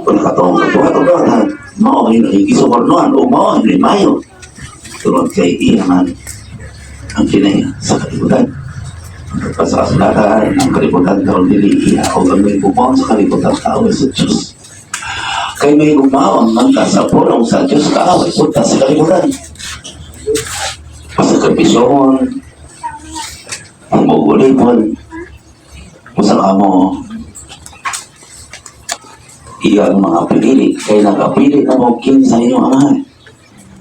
Kung nakatuong kabuhat o buhatan, mao ay nakikisubornoan o mao ay mayo. Tungod kay iya man ang kinaya sa kalibutan. Pa sa kasulatan, ang kalibutan karon dili iya o ang may gugmaon sa kalibutan kaaway sa Diyos. Kay may gugmaon man ka sa pulong sa Diyos, kaaway punta sa kalibutan. Pasakripisyon, mugulipon, usa ka mo iyang mga pinili, kay nakapili na mo kinsa inyong amahan.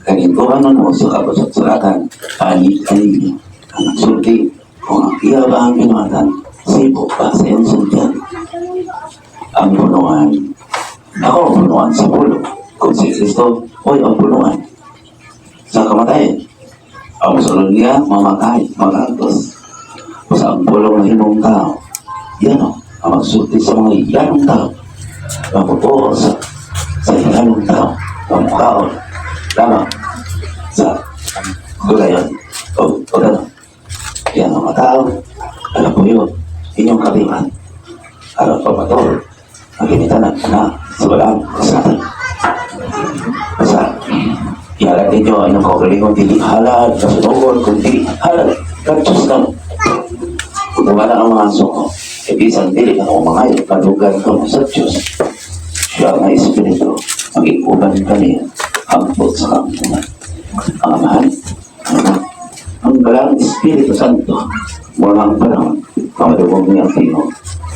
Kanintuhan man mo sa kasulatan, ani kaninyo ang nagsulti kung ang iya ba ang binuhatan, sibo pa sa iyong sultian. Ang punuan, ako ang punuan sa pulo. Kung si Kristo, oy ang punuan sa kamatayan. Ang musulod niya, mamatay, magantos. Sa ang pulong na himong tao, yan o, ang magsulti sa mga yanong tao, mamutuo sa yanong tao, ang mukaon, lamang sa gulayon o gano'n. Yan ang mga tao, alam po yun, inyong kaliman, aron pamatol, ang ginitanan na sa walang kasatan. Basta, ihalad ninyo ang inyong kaugalingon, dili halad, kasunugon, kundi halad, kag Diyos lang. Kung wala ang mga suko, e bisan dili na ako mangayo, kadugan ko sa Diyos. Siya ang Espiritu, maging uban kaniya, hangtod sa kamatuoran. Ang Amahan, ang Anak, ang Balaang Espiritu Santo, mula ang panahon, kamadugong niya ang tingog,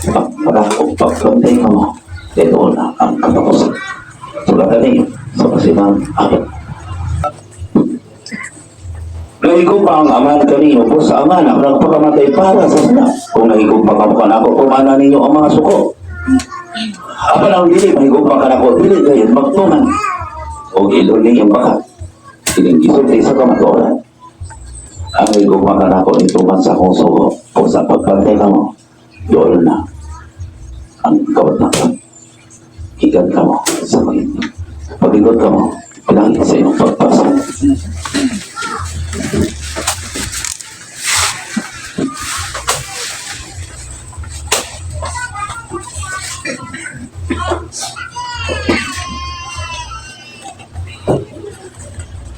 pagparak o pagkantay ka mo, ito na ang katapusan. Sulatan ninyo sa pasimang apat. Nahigugma ang Amahan kaninyo po sa Amahan ako nagpakamatay para sa sila. Kung nahigugma ka mo kanako, tumana ninyo ang mga suko. Apan ang dili mahigugma kanako, dili gayon magtuman. O ilon ninyong baka. Ining gisulti sa kamatuoran. Ang higugma kanako nituman sa akong sugo. Kung sa pagbantay ka mo, doon na ang kawadnakan. Gikan ka mo sa pag Pag-ikot ka mo, pinangin sa inyong pagpasa.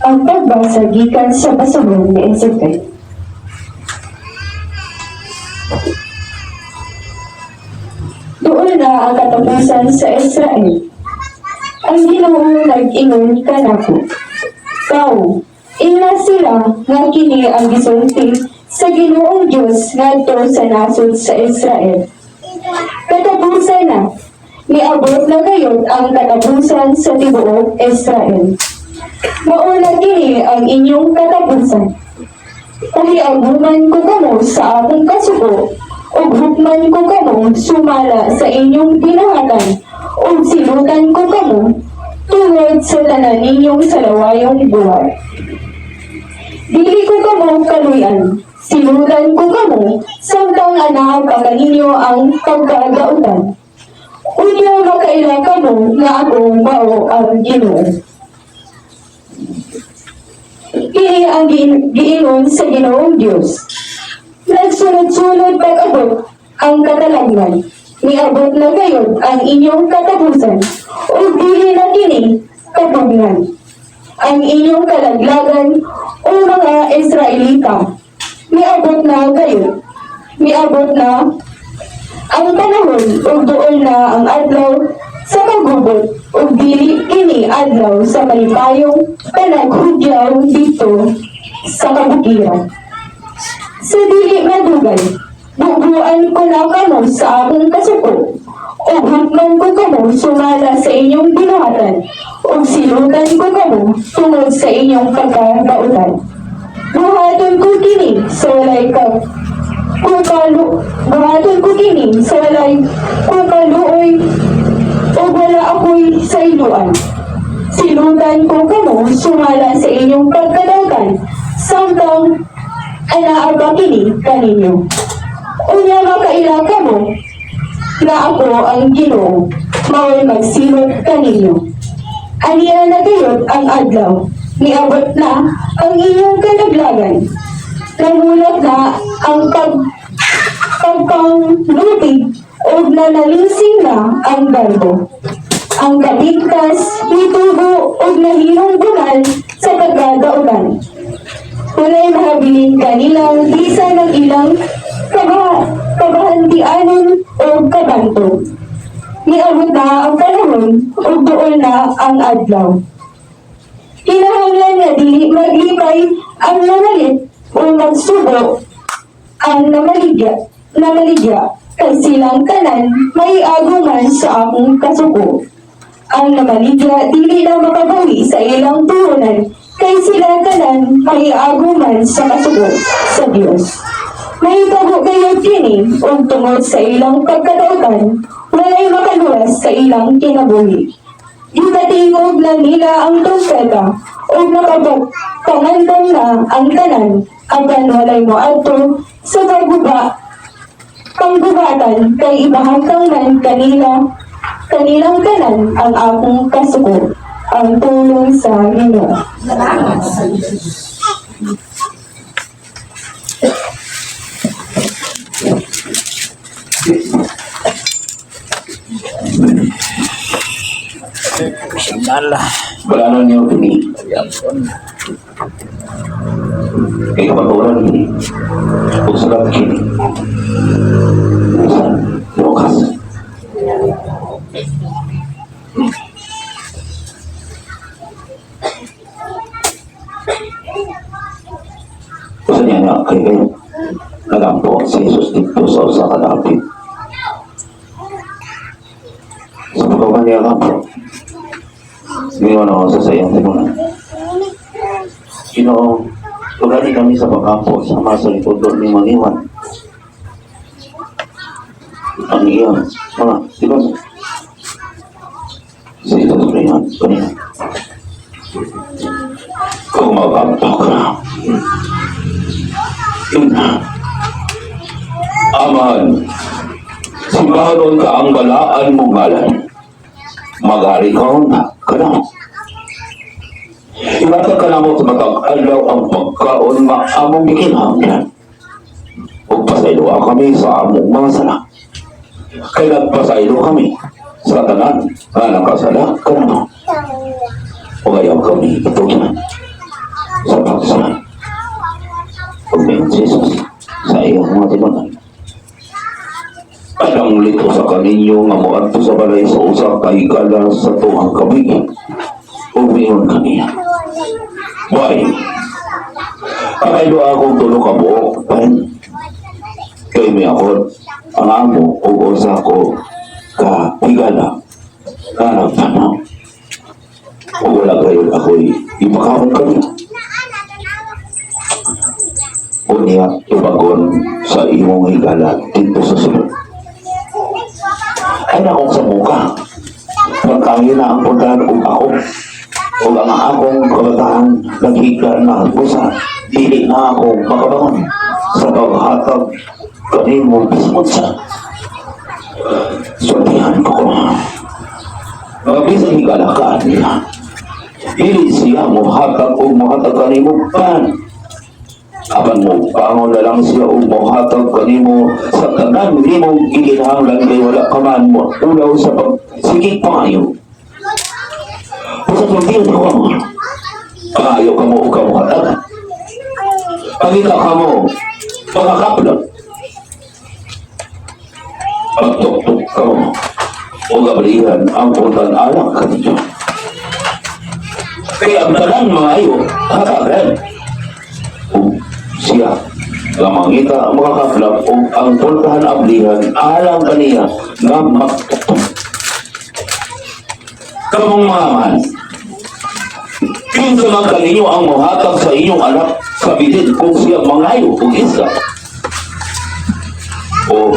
Ang pagbasa gikan sa basahon ni Ezekiel. Doon na ang katapusan sa Israel. Ang Ginoo nag-ingon kanako. Tao, ingna sila nga kini ang gisulti sa Ginoong Dios ngadto sa nasod sa Israel. Katapusan na, niabot na gayud ang katapusan sa tibuok Israel. Mauna kini ang inyong katapusan. Pahiaguman ko kamo sa akong kasuko, ug hukman ko kamo sumala sa inyong binuhatan, ug silutan ko kamo tungod sa tanan ninyong salawayong buhat. Dili ko kamo kaluyan, silutan ko kamo samtang anaa pa kaninyo ang pagkagautan. Unya makaila kamo nga ako mao ang Ginoo. Kini ang giingon sa Ginoong Dios. Nagsunod-sunod pag-abot ang katalagman. Niabot na gayod ang inyong katapusan ug dili na kini kapugnan. Ang inyong kalaglagan, o mga Israelita, niabot na gayod. Niabot na ang panahon ug duol na ang adlaw sa paggubot ug dili kini adlaw sa malipayong panaghugyaw dito sa kabukiran. Sa dili madugay, bubuan ko na kamo sa akong kasuko ug hukman ko kamo sumala sa inyong binuhatan ug silutan ko kamo tungod sa inyong pagkabautan. Buhaton ko kini sa walay ka kukalu buhaton ko kini sa walay kukaluoy ug wala ako'y sayloan. Silutan ko kamo sumala sa inyong pagkadawtan samtang anaa pa kini kaninyo. Unya makaila kamo na ako ang Ginoo, mao'y magsilot kaninyo. Aniya na gayud ang adlaw, niabot na ang inyong kalaglagan. Namulat na ang pagpanglutig ug nanalising na ang garbo. Ang kapintas, mitubo ug nahimong bunal sa pagkadautan. Walay mahabilin kanilang bisan ang ilang kabahantianon o kabanto. Niabot na ang panahon ug duol na ang adlaw. Kinahanglan nga dili maglipay ang namalit o magsubo ang namaligya kay silang tanan may aguman sa akong kasuko. Ang namaligya dili na makabawi sa ilang puhunan kay sila tanan may aguman sa kasuko sa Dios. Mahitabo gayud kini ug tungod sa ilang pagkadautan, walay makaluwas sa ilang kinabuhi. Gipatingog na nila ang trumpeta ug nakapangandam na ang tanan apan walay moadto sa panggubatan kay ibahamtang man kanilang tanan ang akong kasuko. Ang pulong sa Ginoo. Salamat sa Diyos. Sinala. Wala na niyo kini. Yapon. Kay kamatuoran kini. Ug sulat kini. Sa Lucas. Usa niya nga kay kayo. Nagampo si Jesus dito sa usa ka dapit. Sa pagkawan niya kampo. Ngayon ako sa sayang tinunan. Ginoo, tugani kami sa pagkampo sama sa likod ni Mangiwan. Ang iyang mga tinunan. Si Jesus Ngayon, kanina. Kung magampo ka, yun na. Amahan, simbahanon ka ang balaan mong ngalan. Maghari ka na, ka na. Ilatag ka namo sa matag adlaw ang pagkaon nga among gikinahanglan. Ug pasayloa kami sa among mga sala. Kay nagpasaylo kami sa tanan nga nakasala kanamo. Ug ayaw kami itugyan sa pagsala. Ug miingon si Jesus sa iyang mga tinunan: "Adang lito sa kaninyo nga moadto sa balay sa usa ka higala sa tuang kabuhi. Ug miingon kaniya, 'Bay, pakaylo akong tulo ka buok pan. Kay miakot ang amo ug usa ko ka higala nga nagtanaw. Ug wala gayud ako'y ipakaon kaniya.' Unya tubagon sa imong higala didto sa sulod. Ay akong sa muka. Pagkangin na ang puntahan ug ako. Ug ang akong kabataan naghigda na usa dili na ako makabangon sa paghatag kanimo bisan unsa. Sultihan ko ko. Mga bisan higala ka niya. Dili siya mohatag o mohatag kanimo pan. Apan mo bangon na lang siya o mohatag kanimo sa tanan nimo gikinahanglan kay wala ka man mo ulaw sa pagsigig pangayo. Basta sultihan ko kamo. Pangayo ka mo o ka mohatag. Pangita ka mo, pagkakaplot. Pagtuktok ka mo, o gabrihan ang puntan alang kaninyo. Kaya ang tanan mga ayo, hatagan. O siya, nga mangita ang makakaplap o ang puntahan ablihan alang kaniya nga magtuktok. Kamong mga mahal, kinsa man kaninyo ang mohatag sa inyong anak sa bitin kung siya mangayo og isda? O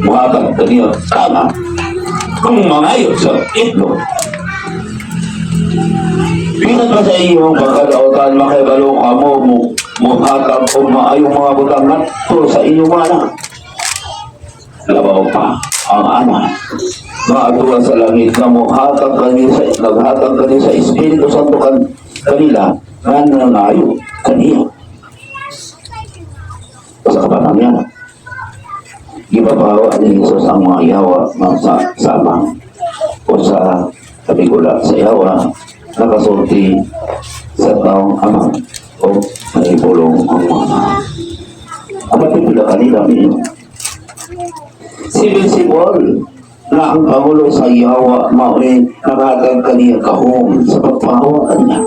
mohatag kaniya tama kung mangayo sa itlog? Bisan pa sa inyong pagkadaotan makibalo kamo mo mohatag og maayong mga butang ngadto sa inyong mga anak. Labaw pa ang Ama nga adtuan sa langit nga mohatag kani sa naghatag kani sa Espiritu Santo kan kanila nga nangayo kaniya." Sa kabanang yan, gibabawa ni Jesus ang mga yawa nga sa amang. Usa ka migula sa yawa nakasulti sa taong ama o mahibulong ang mama. Apan pipila kanila miingon. Si Beelzebul na ang pangulo sa yawa mao'y nakahatag kaniya gahom sa pagpahawa kaniya.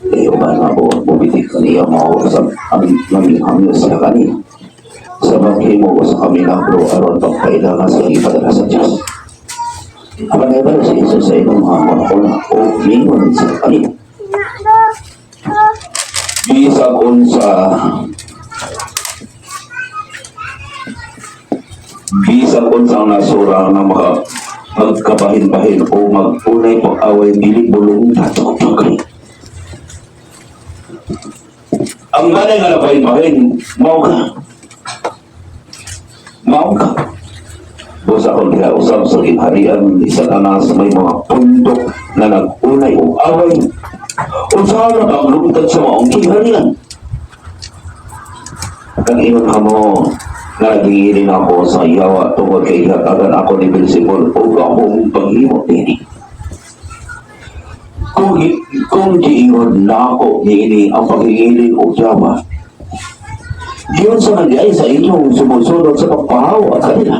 Kaya ba na po, bumitik kaniya mao sa ang namihangyo siya kaniya sa maghimo ko sa kamilagro aron pagkailangan sa ipadala sa Diyos. Apan nahibalo si Jesus sa ilang mga hunahuna o mingon sa kaniya. Bisag unsa ang nasura nga maka magkabahin-bahin o mag-unay pag-away dili bulong tatok. Ang ganay nga nabahin-bahin, mao ka. Mao ka. Busa kung diha usab sa gingharian ni Satanas may mga pundok na nag-unay og away. Unsa na ang lungtad sa maong gingharian? Kag ingon kamo, nagingilin ako sa yawa tungod kay hatagan ako ni Beelzebul og akong paghimo niini. Kung giingon na ako niini ang paghingilin og yawa, giunsa man diay sa inyong sumusunod sa pagpahawa kanila?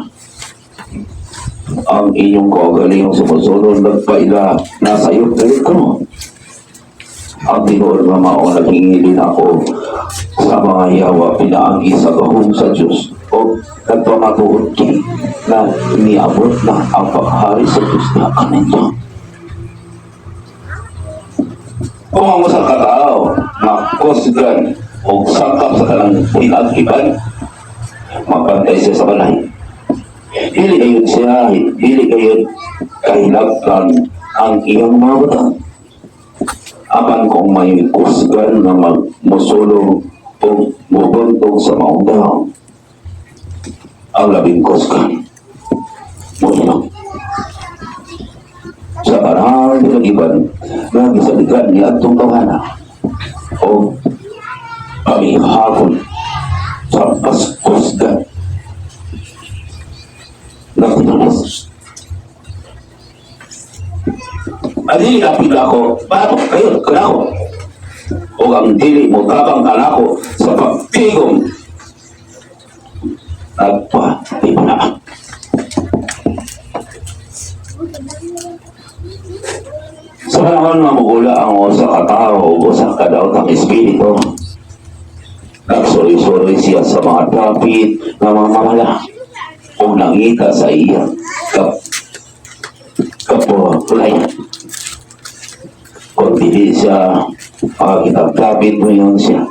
Ang inyong kaugalingong sumusunod nagpaila nasa iyo dali ko. Ang tinuod nga mao naghingilin ako sa mga yawa pinaagi sa gahom sa Diyos o nagpamatuod kini na niabot na ang paghari sa Diyos na kaninyo. Kung ang usa ka tawo nga kusgan o sakap sa kanang pinagiban, mabantay siya sa balay. Dili gayud siya, dili gayud kahilabtan ang iyang mga butang. Apan kung may kusgan nga magmusulong o mubuntog sa maong dahon, ang labing kusgan, musulong. Sa panahon pinagiban, nga gisaligan ni atong tawhana o pamihakon sa mas kusgan na tinanas. Adili apil ako, bato kayo, kanako. O ang dili mo tabang kanako sa pagtigom. Nagpatibna. Sa panahon nga mugula ang usa ka tawo o usa ka daotang espiritu, nagsuroy-suroy siya sa mga dapit nga mga mamala o nangita sa iya kapulay. Kung dili siya makakitag-kapit mo yun siya.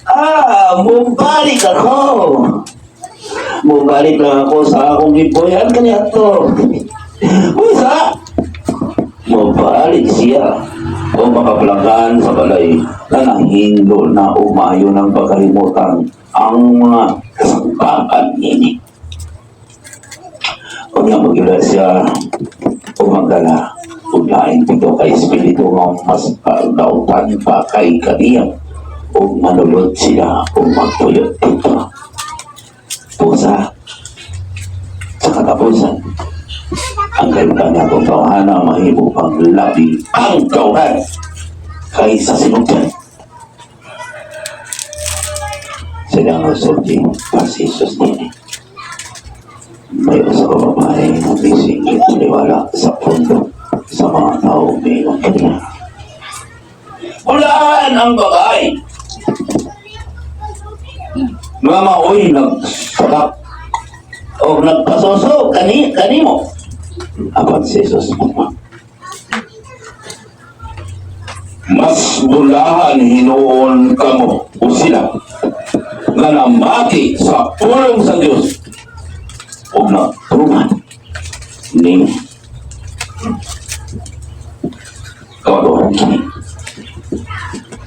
Ah, mubalik ako! Mubalik lang ako sa akong gipuy-an kaniya to. Usa! Mubalik siya o makaplagan sa balay na nahindol na umayo ng pagkalimutan ang mga kasangkapan nini. Unya magila siya o magdala o lain pito kay espiritu nga mas dautan pa kay kaniya o manulod sila o magtuyot dito. Pusa sa katapusan, ang kailangan nga itong tawhana mahimo pang labi ang tawhan kaysa sinugdan. Sila nga sulti pa si Jesus nini. May usa ka babae na bisingit liwala sa pundo sa mga tao may kaniya. Hulaan ang babae! Mga maoy nagsakap o nagpasoso kanimo. Apan si Jesus, mas bulahan hinuon kamo o sila nga namati sa pulong sa Dios o nagtuman ni kawaduhan kini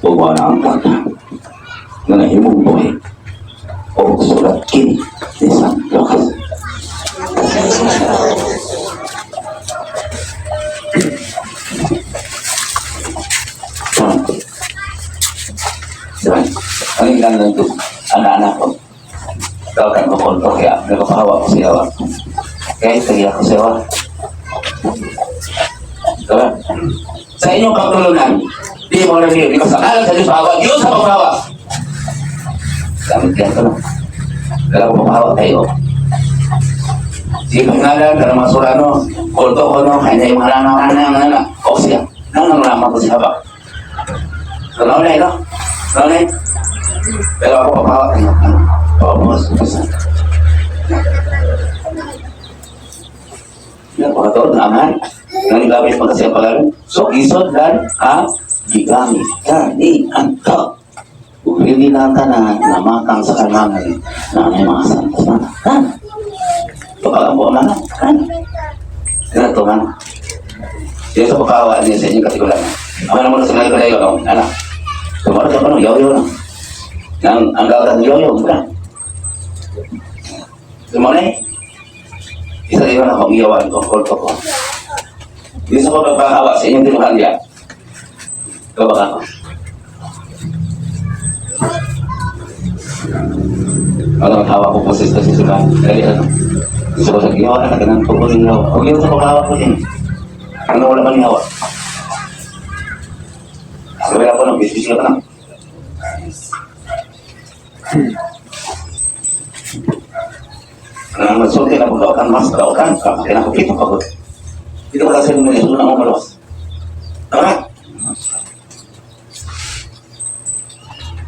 o wala ang tata nga nahimong buhay o sulat kini ni San Lucas. Diba? Ang ilan lang ito, anak-anak ko. Tawagan ko konto kaya nagpapahawa ko siya. Kaya kaya ko siya. Diba? Sa inyong kapulunan, di mo rin yun. Because sa ngalan sa Diyos, mahawa. Diyos ang paghawa. Gamit yan ito, no? Kala ko pamahawa tayo. Sige, pangalan, kala mga surano, kulto ko, no? Kaya yung mga rana, rana, rana. O siya, nang nang ko siya ba? So, nauna, no? Nauna. Pero ako pamahawa tayo. Ano? Oo, boss, boss. Yan, pagkatuon na amahan. Nang gamit pa kasi ang pangalan. So, isod dan ang gigamit. Kani ang to. Ug hindi na ang tanan na makang sa kanangan na may mga santos na. Ha? Pagkakampo ang mga. Ha? Ganito man. Dito sa pagkawa niya sa inyong katigulan. Ang ano mo na sa ngayon kayo, no? Anak. Tumaro ka pa no, yaw-yaw lang. Ang gawin ng yaw-yaw, mura. Tumaro na eh. Isa rin ako, iyawan ko, kulto ko. Hindi sa pagkakawa sa inyong tinuhan niya. Ikaw ba ako? Ano ang hawa ko po sa sa simbahan? Dali ano? Gusto ko sa iyawan na ganang ko rin hawa. Huwag yun sa pagkahawa ko din. Ano wala man hawa? Sabi ako ng bisbis ka pa na. Ang magsulti na pagkautan, mas kautan, kaya ko pagod. Dito ko kasi nung nila ang umalos. Tama?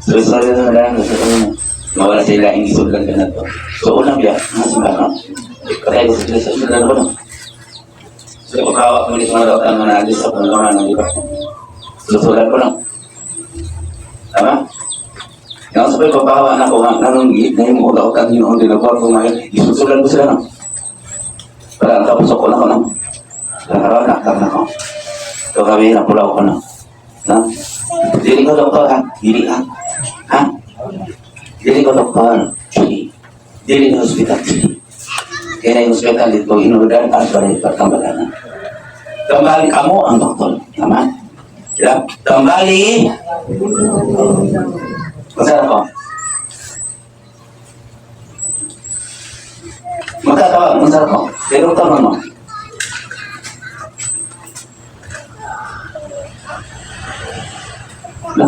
So, sorry na lang, gusto ko na. Mawala sila, hindi sudlan ka na to. So, unang biya, mga simbahan, no? Patay ko sa sila, sudlan ko, no? So, pagkawak mo nito mga dautan, mga naalis sa pangalaman, di ba? Susulan ko, no? Tama? Yang sa pagkawa na ko nga, nanong git na yung mga dautan yun, ang dinagawa ko ngayon, isusulan ko sila, no? Para ang tapos ako na ko, no? Nakaroon na, na ko. So kami, napulaw ko, no? No? Dili ko doktor, ha? Dili, ha? Ha? Dili ko doktor. Dili. Dili na hospital. Dili. Kaya na yung hospital dito, inurugan ang pare, pertambalan na. Tambali kamo ang doktor. Tama? Diba? Tambali. Masarap ko. Magkatawa, masarap ko. Pero tama mo. Wala.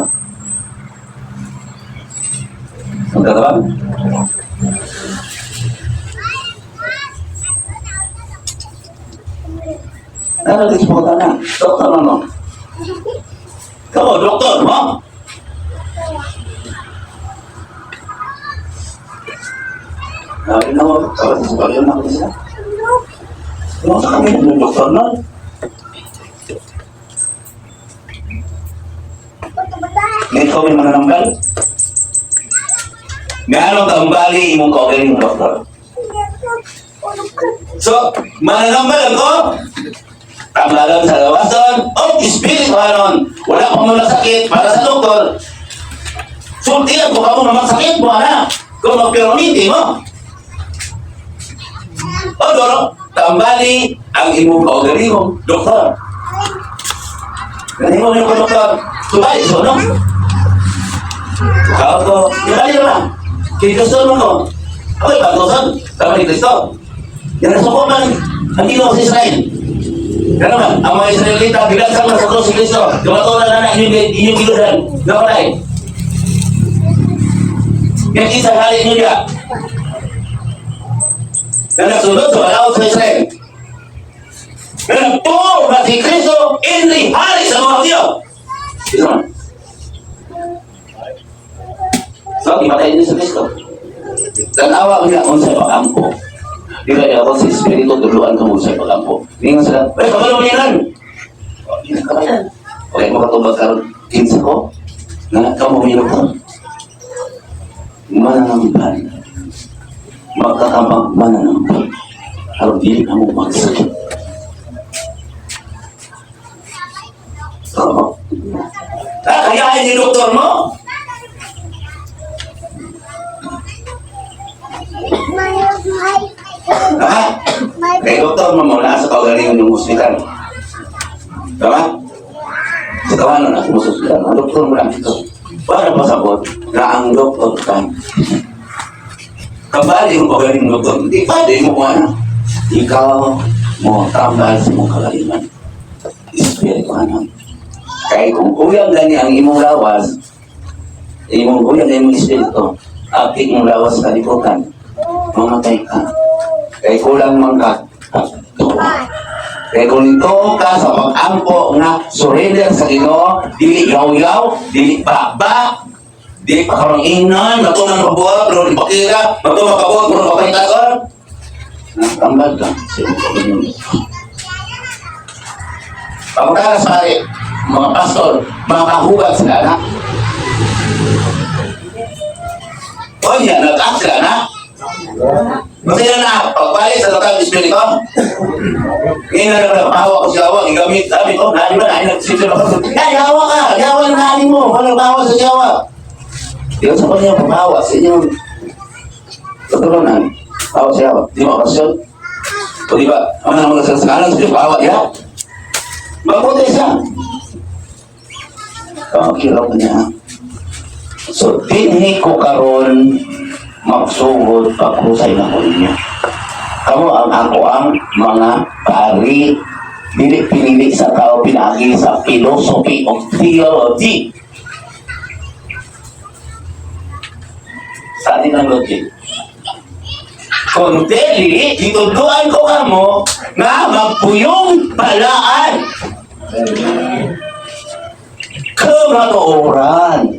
Magkatawa? Ano disputa na? Doktor ano? Ikaw, doktor mo? Sabi na mo, tapos sa baryo na ako sila. Ano sa kami ng doktor nun? May ikaw may manananggal? May anong tambali imong kaugaling ng doktor? So, manananggal ako, tambalan sa lawason, o espiritualon. Wala pang mga sakit para sa doktor. Sultian ko kamo nga magsakit mo, ana. Kung magpiramide mo. O, Doro, tambali ang imong kaugalingong doktor. Ganyan mo yung doktor. Subay, so, no? Ikaw ko, ibali naman. Kay Kristo mo ko. Ako'y pagkusan. Tama ni Kristo. Yan ang suko man. Ang Ginoo sa Israel. Yan naman, ang mga Israelita, bilasang na sa krus si Kristo. Dumatulan na na inyong, inyong giluhan. Napatay. Yan isang hari inyo niya. Na nagsunod sa balaod sa Israel. Na nagtuo na si Kristo, hindi hari sa mga Hudyo. Ito man. So, ipatay niyo sa Kristo. Tanawa niya kung sa pag-ampo. Di ba niya ako sa Espiritu, tuluan ka mo sa pag-ampo. Ningon sila, ay, kabalo mo yan! Okay, makatubag karon kinsa ko, na kamo may doktor. Mananambal. Magkakamang mananambal. Aron dili ka mo magsakit. Tama. Ah, kaya ni doktor mo? Ha? Kay doktor mo mo sa kaugalingon ng hospital. Tama? Sa tawanan ako mo sa hospital. Ang doktor mo lang ito. Para pasabot na ang doktor ka. Kabali mo kaugalingon ng doktor. Hindi pwede mo kung ano. Ikaw Mo tambal sa imong kagalingan. Espirituhanon. Kay kung uyang gani ang imong lawas, imong uyang ang imong espiritu, apik mong lawas sa kalibutan, mamatay ka. Kay kulang man ka, pagtuo. Kay kung nito ka sa pag-ampo nga surrender sa Ginoo, dili yaw-yaw, dili baba, dili pa karong ingnan, matuman pabuhat, pero di pakira, matuman pabuhat, pero kapahitagon. Natambal ka sa imong kagalingon. Pagkala sa mga pastor, mga kahugat sila na. O niya, nag-act sila na. Masaya na, pagbalik sa total espiritu. Ngayon na naman, pahawa ko siya, awang, igamit, sabi ko, nani ba, nani nagsisip ako. Ay, hawa ka, hawa na nani mo, walang hawa sa siyawa. Yun sa kanya, paghawa sa inyong katurunan, hawa siya, di ba, okasyon? O di ba, ang mga sa sakalan, sa pahawa, ya? Mabuti siya. Okay lang niya. So, dinhi ko karon magsugod pagkusay na ko ninyo. Kamo ang ako ang mga pari. Dili pinili sa tao, pinaagi sa philosophy of theology. Sa atin ang logic. Kung dili, itudluan ko kamo nga magpuyong balaan. Kamatuoran.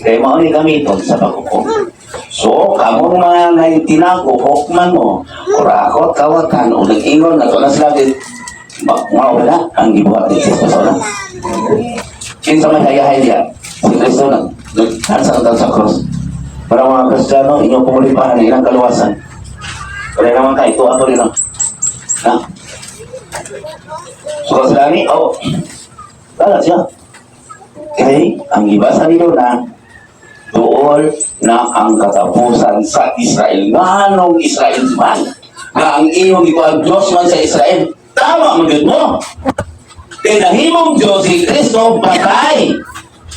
Kaya mao ni gamiton sa paghukom. So, kamong mga ngay tinago, hukman mo, kurakot, kawatan, o nag-ingon, na na sila, mawala ang gibuhat ni Kristo sa una. Kinsa may hayahay niya? Si Kristo na, naghansa ang sa cross. Para mga Kristiyano, inyong pumulipahan, ilang kaluwasan. Wala naman ka, ito ako rin lang. Na? So, kasalani, oh, wala siya. Kay, ang gibasa nilo na, dool na ang katapusan sa Israel. Nganong Israel man? Nga ang iyong ikuan Diyos man sa Israel. Tama man gyud mo. Kay nahimong Diyos si Kristo patay.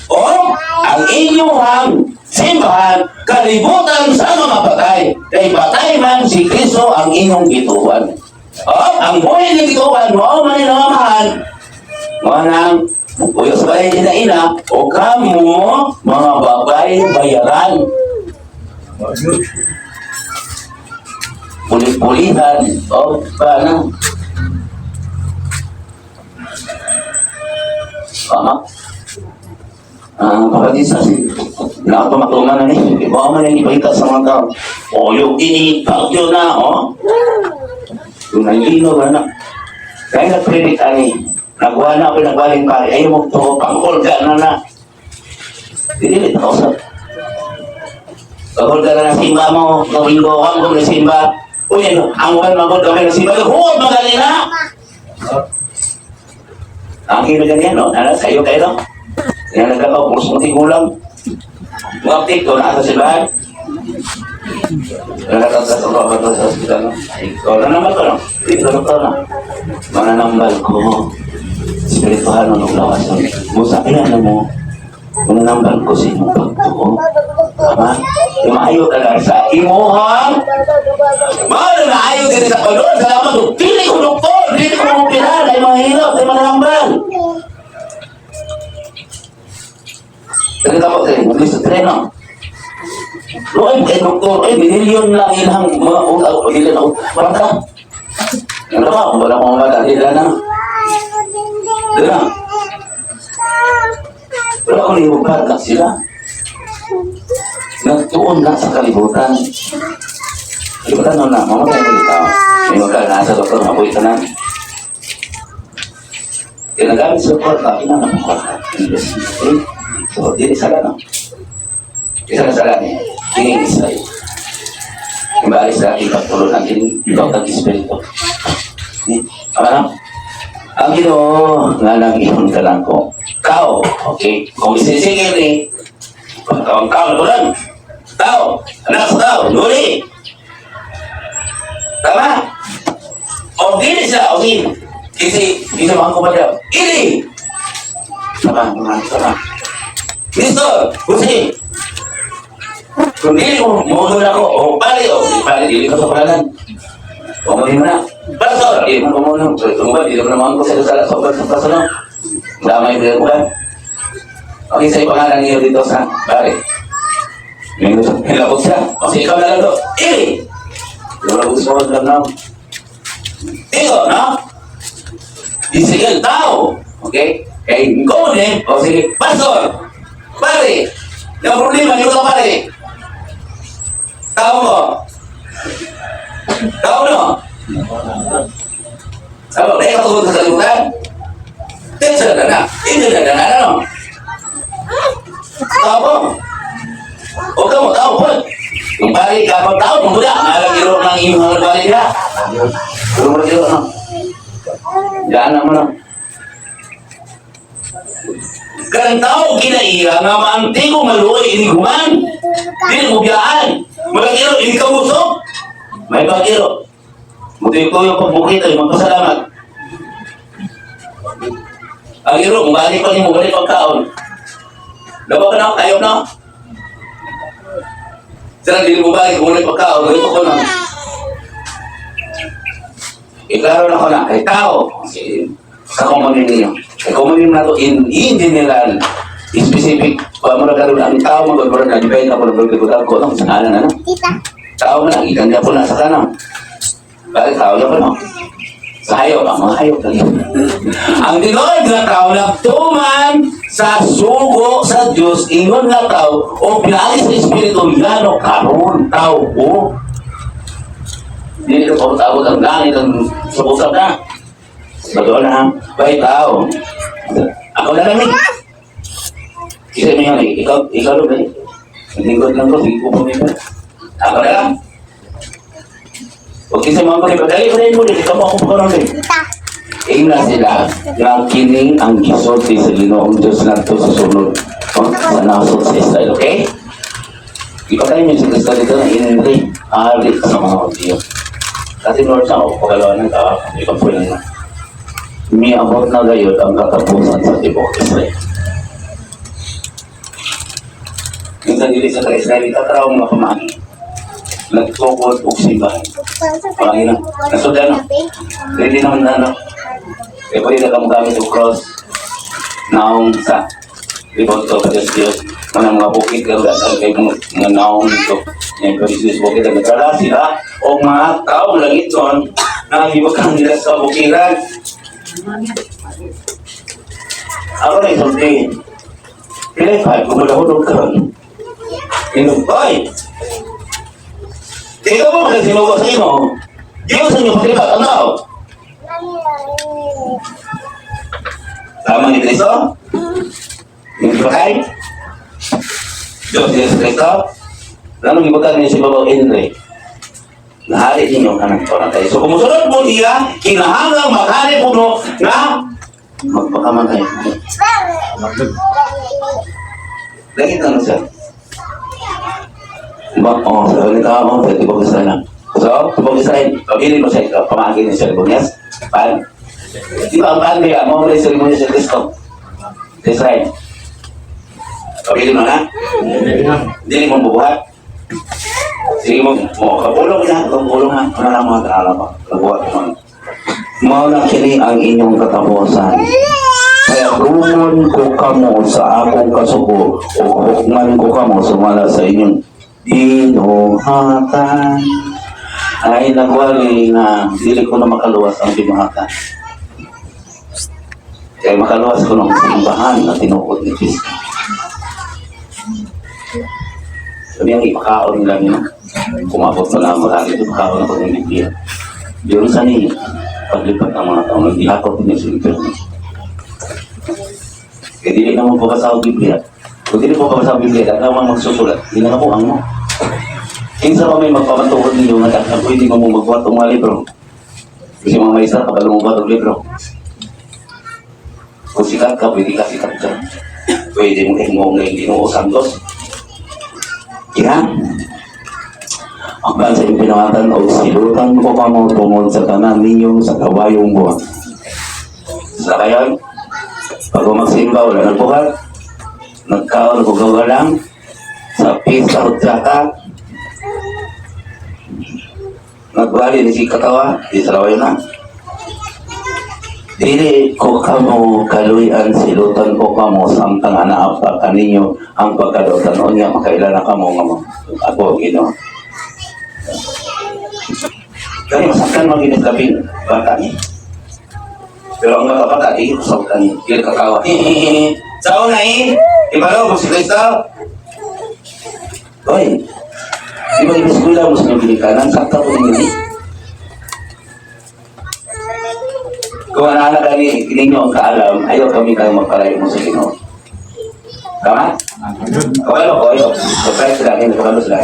O ang inyong simbahan kalibutan sa mga patay. Kay patay man si Kristo ang inyong gituan. O ang buhay ng gituan mao man ang amahan. Mao nang uyo sa balay nila ina o kamo mga babay bayaran. Pulit-pulitan o paano? Tama? Ah, kapatid sa si nakapamatuman na ni. Iba man ang ipakita sa mga tao. O yung ini bagyo na, o. Yung nalino ba na. Kaya nagpredict ani. Nagwa na ako nagwaling pare. Ayaw mo to, pangkulga na na. Dili, nakausap. Pangkulga na na simba mo. Gawin ko, ang na simba. Uy, ano, ang wan magod kami na simba. Huwag magaling na! Ang kino ganyan, no? Nala, sa iyo kayo, no? Yan nagkakaw, puso mo tigulang. Mga update ko, nasa simbahan. Nagkakaw sa ko, sa hospital, no? Ay, ikaw na naman ko, no? Ikaw na to, no? Mananambal ko. Espirituhan ng lawasan. Musa, kailan mo? Mananambal ko sa imong pagtuo. Tama? Maayo ka lang sa imuhang Mahal na ayaw din sa kolor. Salamat ko. Dili ko doktor. Dili ko mong ay mga hirap, ay mananambal. Dali ka po, tayo. Mag-list sa treno. Luay, kay doktor, ay, binilyon lang ilang mga utang. O, dili na ako. Parang ka. Ano ba? Wala akong mga dali na. Dili na. Wala akong lihubad na sila. Nagtuon na sa kalibutan. Kalibutan no na, mamatay mo dito. May magka nasa doktor, mabuhay ka na. Kaya nagamit sa kwarta, kinanap ang kwarta. Okay? So, dili sala no. Isa na sala ni, kini Israel. Imbali sa ating pagtulog ng kining Dr. Espiritu. Tama na? Ang Ginoo nga nang ihon ka lang ko. Kao, okay? Kung isisigil ni, ang kao na lang. Tao, anak sa tao, nuri. Tama? O dili siya, o dili. Kasi, isa mga kumadyaw. Ili! Tama, tama, tama. Nestor, Jose. Kung dili mo, mo ako, o pare, o pare, dili ka sa paralan. O mo na. Pastor! Di mo mo na. Kung ba, di mo naman ko sa sala sa sa pastor no. Damay din ko ba? Okay, sa pangalan niyo dito sa pare. May gusto hilabot siya. Okay, ikaw na lang to. Eh! Wala gusto ko lang na. Ikaw, no? Di tao. Okay? Kay go ni. O sige, pastor! Pare! Yung problema, hindi ko pare. Tao mo. Tao no? Tao, dahil katulad sa kalimutan. Tensa na na. Hindi na na na no? Tao mo. O ka mo, tao po. Kung pare ka pa tao, muna. Alam iro ng iyong mga pare ka. Pero mo iro, no? Diyan na mo, no? Kanang tao kinaiya nga maantigo maluoy ini human. Dili mo biyaan. Magakiro ini kabusok. May bagiro. Mutuyo-tuyo pagbukit ay magpasalamat. Ang iro, mabalik pa nimo, balik pagkaon. Lawa ka na, ayaw na. Sira, dili mo balik, balik pagkaon, ganito ko na. Iklaro na ko na, kay tao, sa common ninyo. Kay common na to in general, specific, pa mo na karon ang tao magod na depende na po ng ko no, sa ngalan ano. Tao man ang ikan po na sa kanang. Bakit tao na po no? Sa hayop, ang mga hayop lagi. Ang tinuod nga tao nagtuman sa sugo sa Dios ingon nga tao o pinaagi sa Espiritu ngano karon tao ko. Dili ko tawag ang langit ang subusab na. Totoo na ha? Bay tao. Ako na lang eh. Isa mo yun eh. Ikaw, ikaw lang eh. Lingkod lang ko, sige ko pumipin. Ako na lang. Huwag isa mga ko, dali ko na yun muli. Ikaw mo ako pa rin eh. Ingna sila nga kining ang gisulti sa Ginoong Diyos ngadto sa sunod. Oh, sa nasod sa Israel, okay? Ipatay niyo si Kristo dito na inri, hari sa mga Hudyo. Kasi Lord sa ako, pagalawa ng tao, ikapulan na. Miabot na gayod ang katapusan sa tibuok Israel. Minsan dili sa Israel, itataraw mga pamagi. Nagtukod og simbahan. Pangina. Nasudan, no? Ready naman na, no? Eh, pwede na kamo gamit og cross. Naong sa libot ko, Diyos Diyos. Mga mga bukid, kaya kay mga naong dito. Ngayon, pwede sa bukid, nagkala sila o mga tao langit doon na gibukan nila sa bukiran. Ako na isulti. Pilay pa, kumulahulog ka. Inumpay! Ikaw mo kasi sinugo sa imo. Diyos sa inyo paglipat ang tao. Tama ni Kristo? Hindi ba kayo? Diyos Yesus Kristo? Anong ibutan niyo si Babaw Henry? Nahari ninyo kanang torang tayo. So kung musunod mo niya, kinahanglang maghari po no na magpakamatay. Lagi na siya. Ba, oh, sa ganito ako, sa tibok Israel lang. So, tibok Israel, pabilin mo siya, ikaw, pamagin niya sa seremonyas. Pan? Di ba ang pan kaya, mo rin seremonyas sa Kristo? Sa Israel. Pabilin mo na? Hindi mo bubuhat. Sige mo, mo kapulong na, kapulong ha. Ano lang mga taala pa, kabuhat mo. Mao na kini ang inyong katapusan. Kaya rumon ko kamo sa akong kasuko o hukman ko kamo sumala sa inyong binuhatan. Ay nagwali na dili ko na makaluwas ang binuhatan. Kaya makaluwas ko ng simbahan na tinuod ni Kristo. Sabi ang ipakaon nila niyo. Kumabot na lang marami ito, pakaon ako ng Biblia. Diyon sa ni paglipat ng mga tao, naghihakot niya sa impyerno. Kaya dili naman po basa ang Biblia. Kung dili po kabasa ang Biblia, dahil naman magsusulat, hindi na nakuha mo. Kinsa pa may magpapantukod ninyo nga dahil pwede mo magbuhat og mga libro. Kasi mga maestra, kapag lumubuhat og libro. Kung sikat ka, pwede ka sikat ka. Pwede mo mo ngayon Ginoo Santos. Yan. Ang sa iyong pinangatan o silutan ko kamo tungod sa tanan ninyong sa kawayong buwan. Sa kayon, pag magsimba, wala nagbuhat, nagkaon ko gawa lang, sa pista o tsaka, Nagwali ni si katawa, di sa laway na. Dili ko kamo kaluyan, silutan ko kamo samtang anaa pa kaninyo ang pagkadotan. Unya makaila na kamo nga ako ang Ginoo. Kaya masaktan man gini labing bata ni. Pero ang mga bata di ko saktan ni. Dili kakawa. Sa una eh, ibalo mo si Kristo. Oy, di ba iniskwela mo sa inyong ginikanan? Sakta ko ninyo eh. Kung anak kani ninyo ang kaalam, ayaw kami kayo magpalayo mo sa Ginoo. Tama? Kawalo ko, ayaw. Surprise sila, hindi ko sila.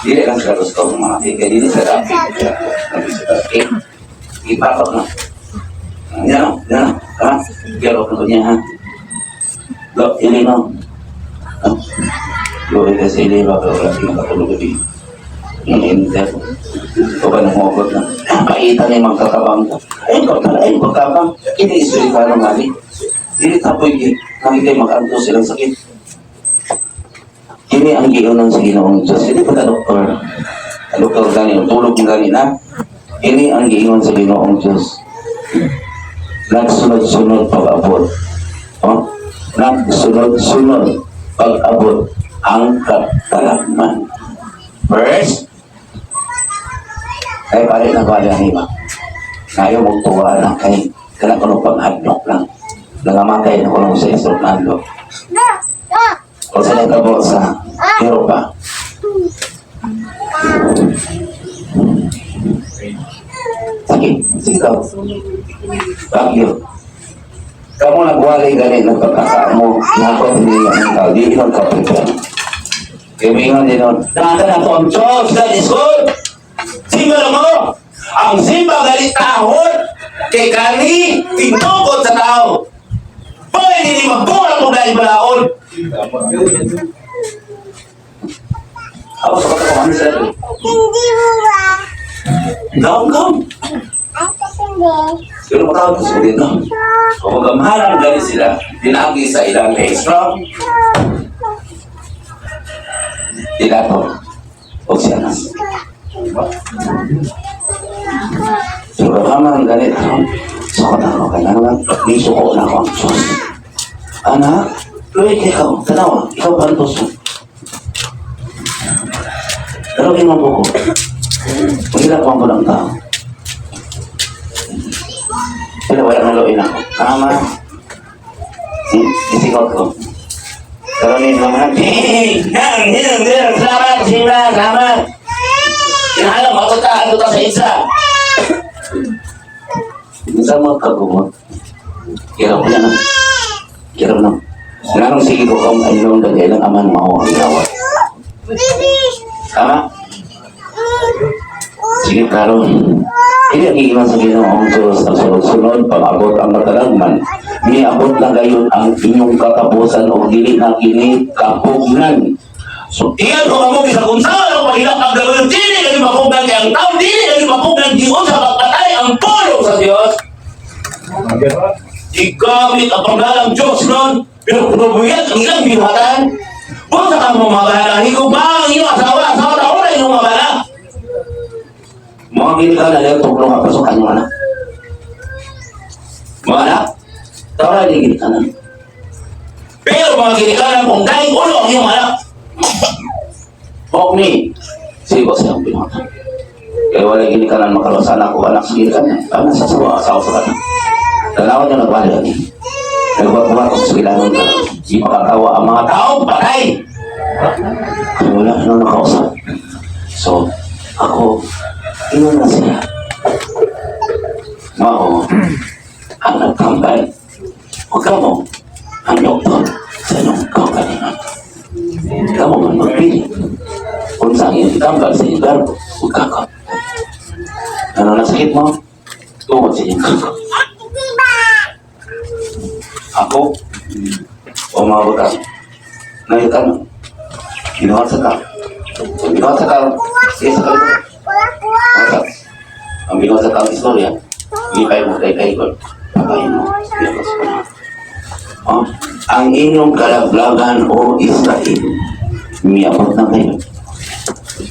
Dili lang sila gusto ng mga kaya dili sila eh, ipatok na. Yan o, yan o. Tama? Pero ko niya ha. Lo, ili no. Lo, kasi ili ba, pero wala sila katulog gabi. Yung inter. O ba nang hugot na? Paita ni magkatabang. Ay, ko ay, pagkabang. Ini espiritual nga ni. Dili ta pwede nakikay mag-anto silang sakit. Kini ang giunan sa Ginoong Diyos. Hindi pa ka doktor. Ang doktor gani, ang tulog ng gani na. Kini ang giingon sa Ginoong Diyos. Nagsunod-sunod pag-abot. Oh? Nagsunod-sunod pag-abot ang katalagman. First, ay pare na pare ang iba. Ngayon magtuwa lang kay kanang kuno panghadlok lang. Nangamatay na kuno sa isok na hadlok. O sa nagkabo sa Europa. Sige, sige ka. Bagyo. Kamu nagwalay gani nagpagkakaamo, nako hindi ang tao, di inon ka prepare. Kaya mingon din nun, Nasa na to ang Diyos, God is good. Simba na mo. Ang simba gali tahod kay kani tinukod sa tao. Pwede ni magbuhat mo dahil balaod. Ako sa katawan ano sir? Hindi mo ba? Gaon, gaon. Ang hindi. Pero matawag ko sa dito. Kung magamharan gani sila, dinagi sa ilang strong. Pilato o si Anas. Pero gamharan gani, sukot ako, kailangan, di suko na ako ang Diyos. Anak, luwi ka ikaw, tanawa, ikaw pa ang tuso. Pero ginoo ko, mahirap ang bulang tao. Pero wala nang luwi na ako. Tama. Isigaw ko. Pero ni naman, Hey, nang, nang, nang, salamat, simba, salamat. Kinahanglan matutaan ko ta sa isa. Minsan magkagumot. Kira ko yan. Kira ko na. Sinanong sige ko kang ayong dagay lang aman mao ang gawat. Tama? Sige, klaro. Hindi ang iiwan sa Ginoong Diyos sa sunod-sunod, pag-abot ang katalagman. Miabot na gayon ang inyong katapusan o dili na kini kapugnan. So, Iyan ko kamo bisag unsa ang pahilak ang gawin dili lagi mapugnan kay ang tao dili lagi mapugnan giun sa pagpatay ang pulong sa Dios. Gigamit ang pangalang Diyos nun, pero pinubuyag ang ilang binuhatan. Kung sa kang mamabala, higugma ang iyong asawa, asawa taon na iyong mabala. Mga gini ka na lang, tuklong ka pasukan yung anak. Mga anak, tawala din gini ka na. Pero mga ginikanan kung dahil ulo ang iyong anak, Huwag ni, sigo siyang binuhatan. Kaya wala gini ka na makalawasan ako, anak sa gini ka na. Anak sa sawa, asawa sa kanya. Tanawan niya nagwala ni. Nagbuhat-buhat sa ilangan ka. Di makakawa ang mga tao. Taong patay. Kaya wala na nakausap. So, ako, ingon na sila. Mao, ang nagkambal. Huwag ka mo, ang doktor sa inyong kaugalingon. Kamu man magpili. Kung sa iyong ikambal sa iyong garbo, huwag ka ka. Ano na sakit mo? Tungod sa iyong kako. Ako, o mga butang, ngayon ka na. Ginawa sa tao. Ang ginawa sa tao, sige sa kalimutan. Masa, ang ginawa sa taong istorya, hindi kayo mo kay kay Patayin mo. Ginawa sa kanya. Oh, ang inyong kalaglagan o Israel, miabot na kayo.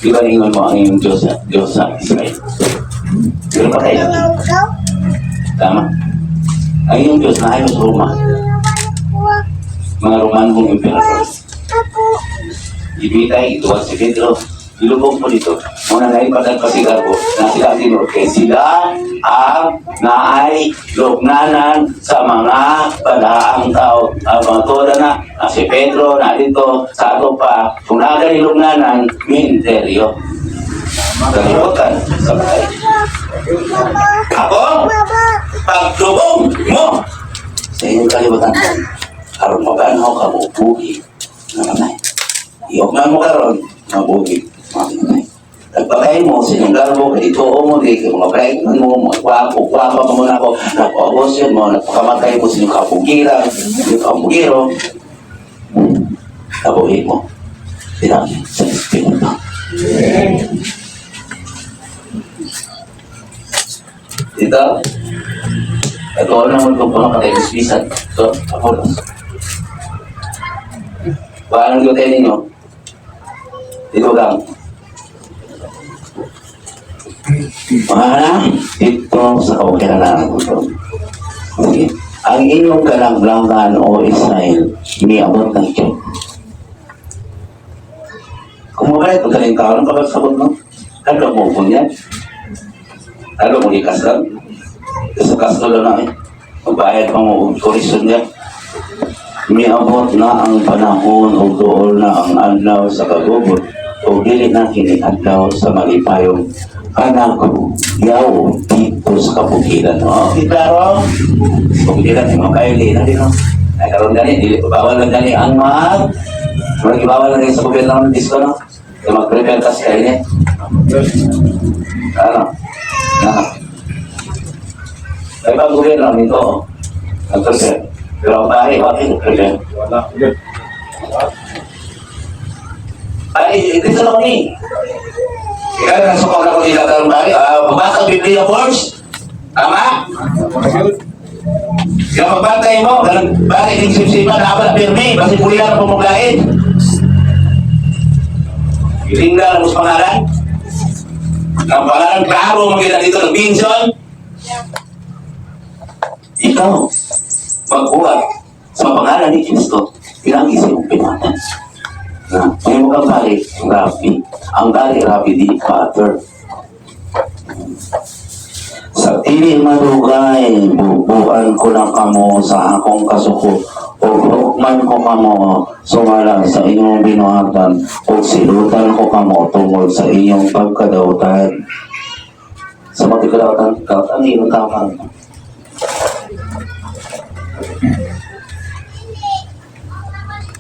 Di ba ingon mo ang iyong Diyos, Diyos sa Israel? Pero patay na. Tama. Ang iyong Diyos na ayon sa Roma, mga Romanong emperador. Ibitay, ituwag si Pedro. Ilubog mo dito. Muna na ipatag pa si Garbo na sila ang tinuod. Kaya sila ang naay lugnanan sa mga balaang tao. Ang mga toda na, na si Pedro na dito sa ato pa. Kung naagay lugnanan, minteryo. Kalimutan sa patay. Ako, paglubog mo sa inyong kalibutan. Aron mabanhaw ka mo, buhi na matay. Iugnan mo karon, mabuhi, mamatay. Nagpatay mo sa inyong garbo, kay ituo mo, di kay mga pregnant mo, mga kwapo, kwapa mo muna ako, nagpaabosyon mo, nagpakamatay mo sa inyong kapugiran, inyong kapugiro, nabuhi mo. Tinawag sa Espiritu. Dito, ito naman kung pamakatay bisan. So, ako lang. Paano yung tayo ninyo? Dito lang. Para dito sa kaukiranan ko. Sige. Ang inyong kalanglangan o Israel, iniabot ng Diyos. Kung mabait ang galing tao, anong kabag-sabot mo? Ano mo po niyan? Ano mo ikasal? Sa kaso lang eh. Magbayad pa mo og turisyon niya. Miabot na ang panahon ug duol na ang adlaw sa kagubot ug dili na kini adlaw sa malipayong anak yaw dito sa kabukiran. No? Okay, klaro? Kabukiran, mo kayo na din, no? Ay, karon gani, dili bawal lang gani ang mag Murag bawal lang gani sa gobyerno ng disco, no? Kaya mag-prepare kas kayo niya. Ano? Na. Ay, pag gobyerno nito, oh. Nag-prepare. Pero ang bahay, bakit nag-prepare? Wala. Ay, dito lang kami. Ikaw na sukaw na ko nila karong bahay. Ah, magbasa ang Biblia first. Tama? Kaya magbantay mo, ganun, bakit yung sipsipan, dapat pirmi, basi puli na pumuglain. Ilinda na mo sa pangalan. Ang pangalan, klaro, magkita dito ng Binson. Ikaw, magbuhat sa pangalan ni Kristo, ilang isip mong pinatan. Na, may mukhang pare, Rabi. Ang pare, Rabi di Father. Sa dili madugay, bubuan ko lang kamo sa akong kasuko o hukman ko kamo sumala sa inyong binuhatan o silutan ko kamo tungod sa inyong pagkadautan. Sa mga kadautan, kautan iyong tapang.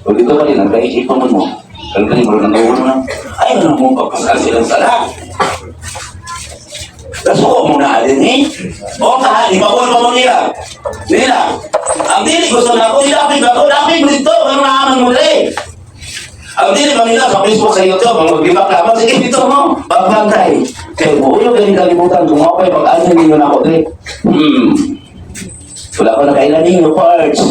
O dito ka rin, ang kaisip mo mo. Kaya ka rin, ng ulo na. Ay, ano mo, pagpasal silang sala. Kasuko mo na alin eh. O ka, ipakul pa mo nila. Nila. Ang dili gusto na ako, ilapit ba ko? Lapit mo dito, ano naaman mo rin. Ang dili ba nila sa Facebook, sa YouTube, ang maglibak lamang, sige dito mo, pagbantay. Kaya mo, uyo galing kalimutan, kung ako pa'y pag-alin ninyo na ako, dre. Wala ko na kailan ninyo, parts.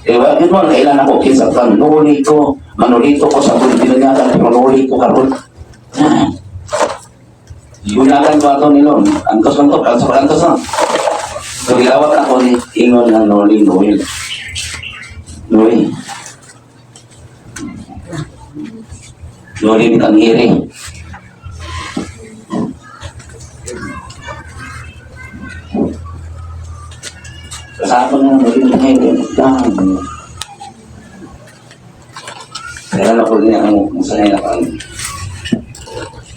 Eh, wag yun mo, kailan ako, kinsa panuli ko, manulito ko sa binanyagan, manuli ko karon. Gunakan ko ato nilon. Antos man to, kanso antos na. So, gilawat ako ni Ingon ng Noli Noel. Noel. Noli ni Tangiri. Kasama na Noli ni Tangiri. Dami. Kaya na ko niya ang sanay na kami.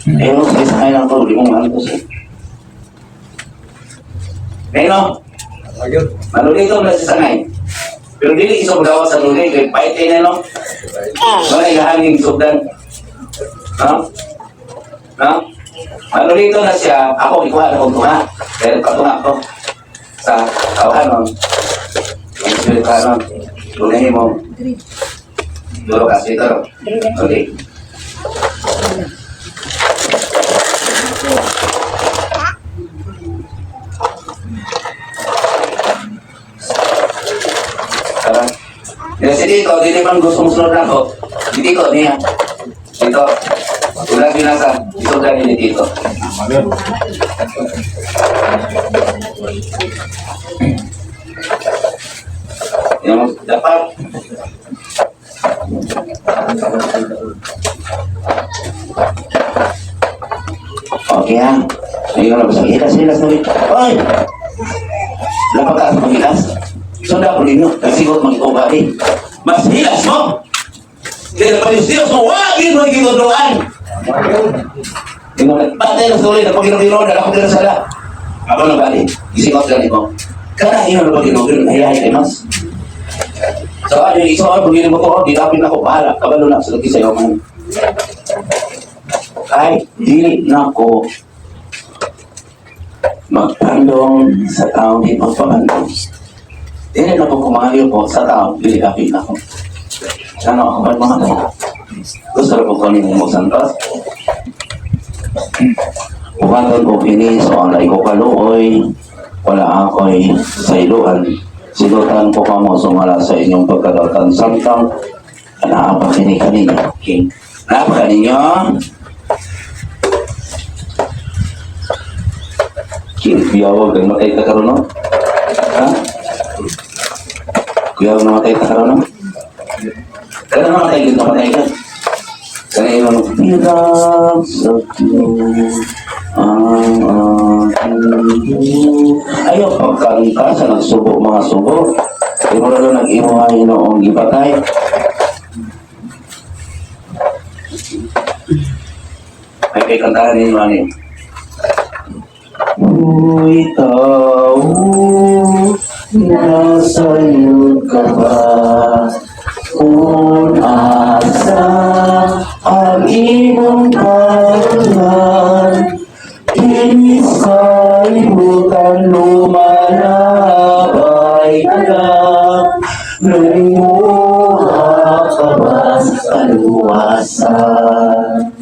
Eh, no, sa sakay lang ko, di mo maantos eh. Eh, no, Ayun. manulito na sa sangay. Pero dili iso magawa sa nuli, kay pahit na, no? Wala ihangin sugdan. No? No? Manulito na siya, ako ikuha na kong tunga. Pero patunga ko sa kawahanon. Yung spirit kanon. Lunahin mo. Duro kasi ito. Okay. Tara. Kasi dito, dito man gusto mo sunod ako. Dito niya. Dito. Wala ginasa, isog ni dito. Yung dapat Okay ha. Ayun na basta hilas hilas na rin. Oy! Lapag ka sa paghilas. Sunda ko ninyo. Kasi ko mag-ikaw eh. Mas hilas mo! Kaya Palestinos mo, wag yun mo ginuduan. Patay na sulit, na pag-ginoo, na ako sala. Ako na bali, isingot lang mo. Kana ino na pag-ginoo, nahiyahay kay mas. So ano yung iso, pag mo ko, di lapit na ko, bahala, kabalo na, sa sa'yo man. Ay, dili na ko magpandong sa taong di magpapandong. Dili na ko kumayo ko sa taong dili apil na ko. Ano ako ba mga tayo? Gusto na po ko ninyo mo santos. Buhaton ko kini so ang ko kaluoy, wala ako'y sayloan. Silutan ko kamo sumala sa inyong pagkalautan samtang naa pa kini kaninyo. Okay. Naa pa kaninyo? Kini biyawag ang matay ka karon no? Ha? Kuya namatay ka karon no? Kaya namatay ka, namatay ka. Kaya yung bilang sa Diyos ang aking. Ayaw pagkanta sa nagsubo mga subo. Imo na lang nag-imo ay noong gipatay. Ay kay kantahan ninyo ani. Uy, tao, nasa iyo ka ba? Kung asa ang imong pangalan, kini sa libutan lumalabay ka lang, nanguha ka ba sa kaluwasan?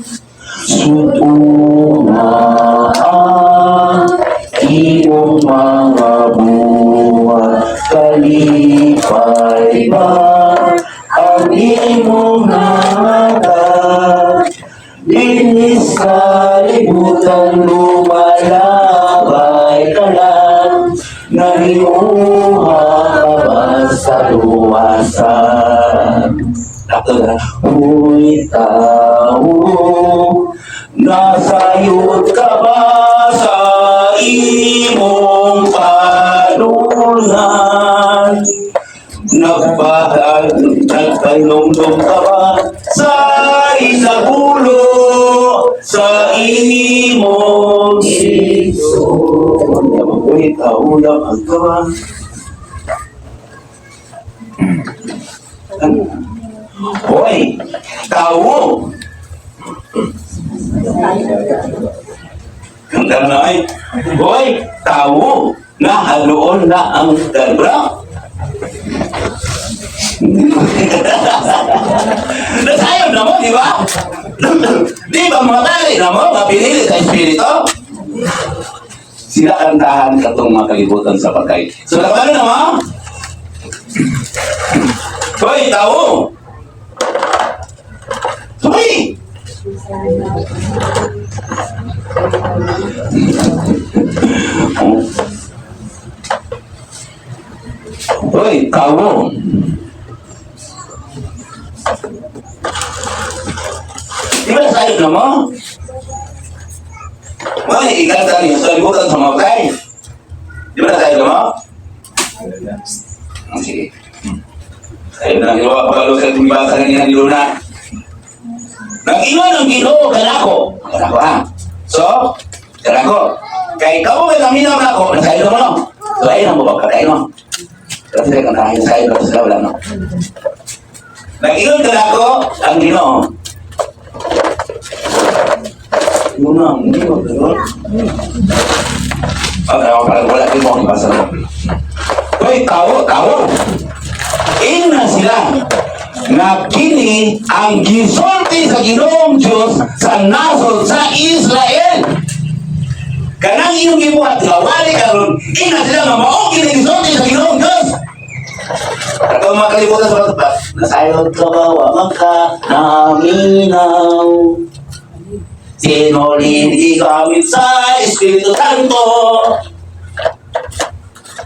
Sutuna ang iyong mga buhat, kalipay ba ang imong nangatag? Dinhi sa libutan lumalabay ka lang, nangiuha ka ba sa luwasan? Takto na, uy tao, nasayod ka ba sa imong panunan? Nagpahinumdum ka ba sa isabulo sa imong igsoon? Uy tao, ang ka ba? Hoy, tao! Ang ay, hoy, tao! Nahaluon na ang dalbra. Nasayon na mo, di ba? Di ba mga tali na mo, mga pinili sa Espiritu? Sila kantahan katong mga kalibutan sa patay. So, ano na mo? Hoy, tao! Hoy! Hoy, tao! Di ba nasayod na mo? Hoy, ikanta niyo sa libutan sa mga patay. Di ba nasayod na mo? Ah, sige. Ayun na, ginawa pagalo sa ibasa niya ni Luna. Nag-iwan ang Ginoo kanako. Kanako ha. So, kanako. Kay ikaw may naminaw na ako, nasayod mo no? So, ayun ang baba, kakain mo. Kasi sila kantahin, nasayod na sila, wala no. Nag-iwan kanako ang Ginoo. Luna, hindi mo, gano'n. Okay, ako parang wala din mo ang ibasa mo. Hoy, tao, tao. Ingna sila nga kini ang gisulti sa Ginoong Diyos sa nasod sa Israel. Kanang iyong gibuhat nga wali karon, ingna sila nga mao kini gisulti sa Ginoong Diyos. Katong mga kalibutan sa mga nasayod ka ba, wa man ka naminaw. Sinulin gigamit sa Espiritu Santo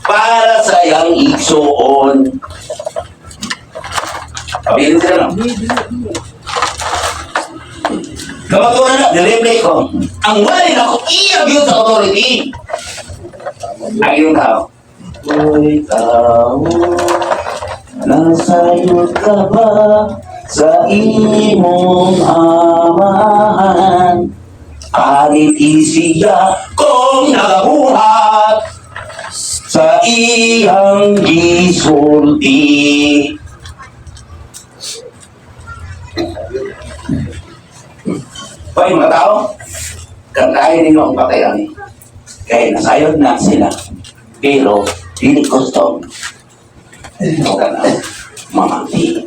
para sa iyang igsuon. Pabilin sila, no? Kapag ko na, nireplay ko, ang wali na ko, i-abuse sa authority. Ay, yung tao. Uy, tao, nasayod ka ba sa imong amahan? Arit siya kung nagabuhat sa iyang gisulti. Hoy, mga tao, kantahin ninyo ang patayan. Kaya nasayod na sila. Pero, dili custom. O ka na, mamati.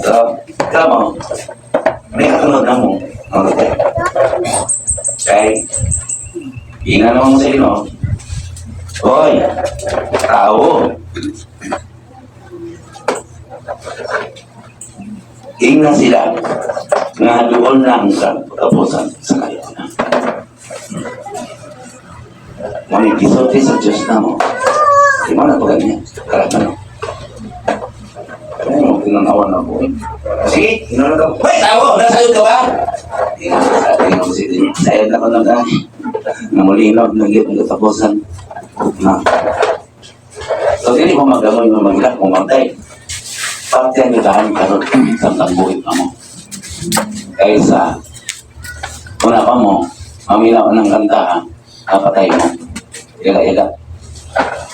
So, kamo, may katunod na mo. Okay. Kay, ginanong mo sa inyo. Hoy, tao. Ingnan sila nga doon lang sa katapusan sa kayo na. Ngunit gisulti sa Diyos na mo. Di mo na ito ganyan. Karatan no. Ano mo, tinanawan na po. Sige, tinanawan ka. Hoy, tao! Nasayod ka ba? Sayod na ko nag namulinog, nagyot ng katapusan. Na. So, dili mo magamoy mo magilak mo magtay. Parte ang gagahan karon sa buhit pa mo. Kaysa, una pa mo, maminaw ng kanta, ha? Kapatay mo. Ila-ila.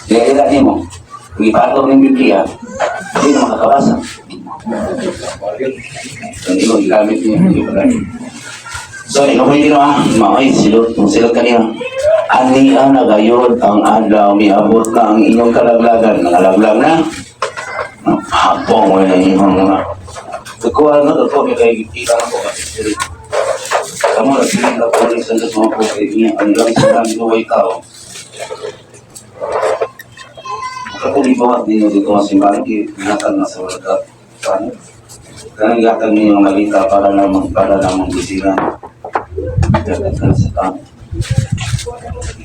Ila-ila ni mo. Kung ipatong ng Biblia, hindi na makakabasa. Hindi mo gigamit niya. Hindi mo gamit. So, ikaw hindi na maoy, silot, kung silot kanina. Ani ang nagayod ang adlaw, miabot na ang inyong kalaglagan. Nangalaglag na. Hapong, wala na inyong mga. Tukuha na, tukuha, may kaya na ko. Kamu, nagsiling ka po rin sa Diyos mga po, kaya ang lang sa luway tao. Kakulibawat ninyo dito ang simbahan, ginatag na sa wala ka. Kanang gatag ninyo ang malita para lamang gisiran. Gatag na sa tao.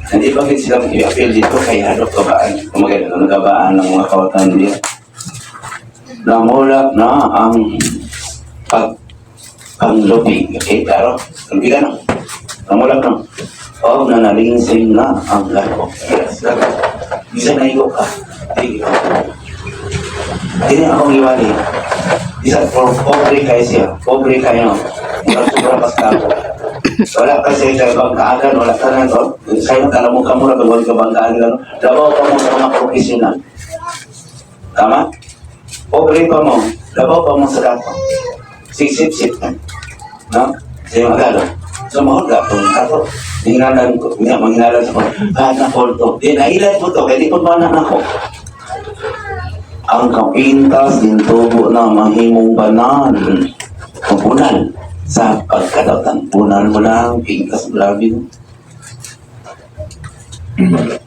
Hindi ba sila i-appeal dito kay Hadok Kabaan? Kumagay, nagabaan ng mga kawatan niya. Namulak na ang pag panglupi. Okay, klaro? Lupi ka na. Namulak na. O, nanalingsing na ang lako. Yes, lako. Bisa na ka. Sige. Hindi akong iwali. Isa, for pobre kayo siya. Pobre kayo. Mura sobra pas ako. Wala kasi kay bangkaagan, wala ka na to. Kayo kala mo ka mura, bagol ka bangkaagan. Labaw ka mo sa mga professional. Tama? Pobre pa mo. Labaw pa mo sa dato. Sisip-sip na. No? Sa iyong agalo. So, mahulga po. Kato, hinganalan ko. Nga, manghinalan sa ko. Bakit na to? Di, nahilan po to. Kaya di po ba na ako? Ang kapintas din tubo na mahimong banal. Mapunal sa pagkadawtan. Punal mo lang, pintas mo lang.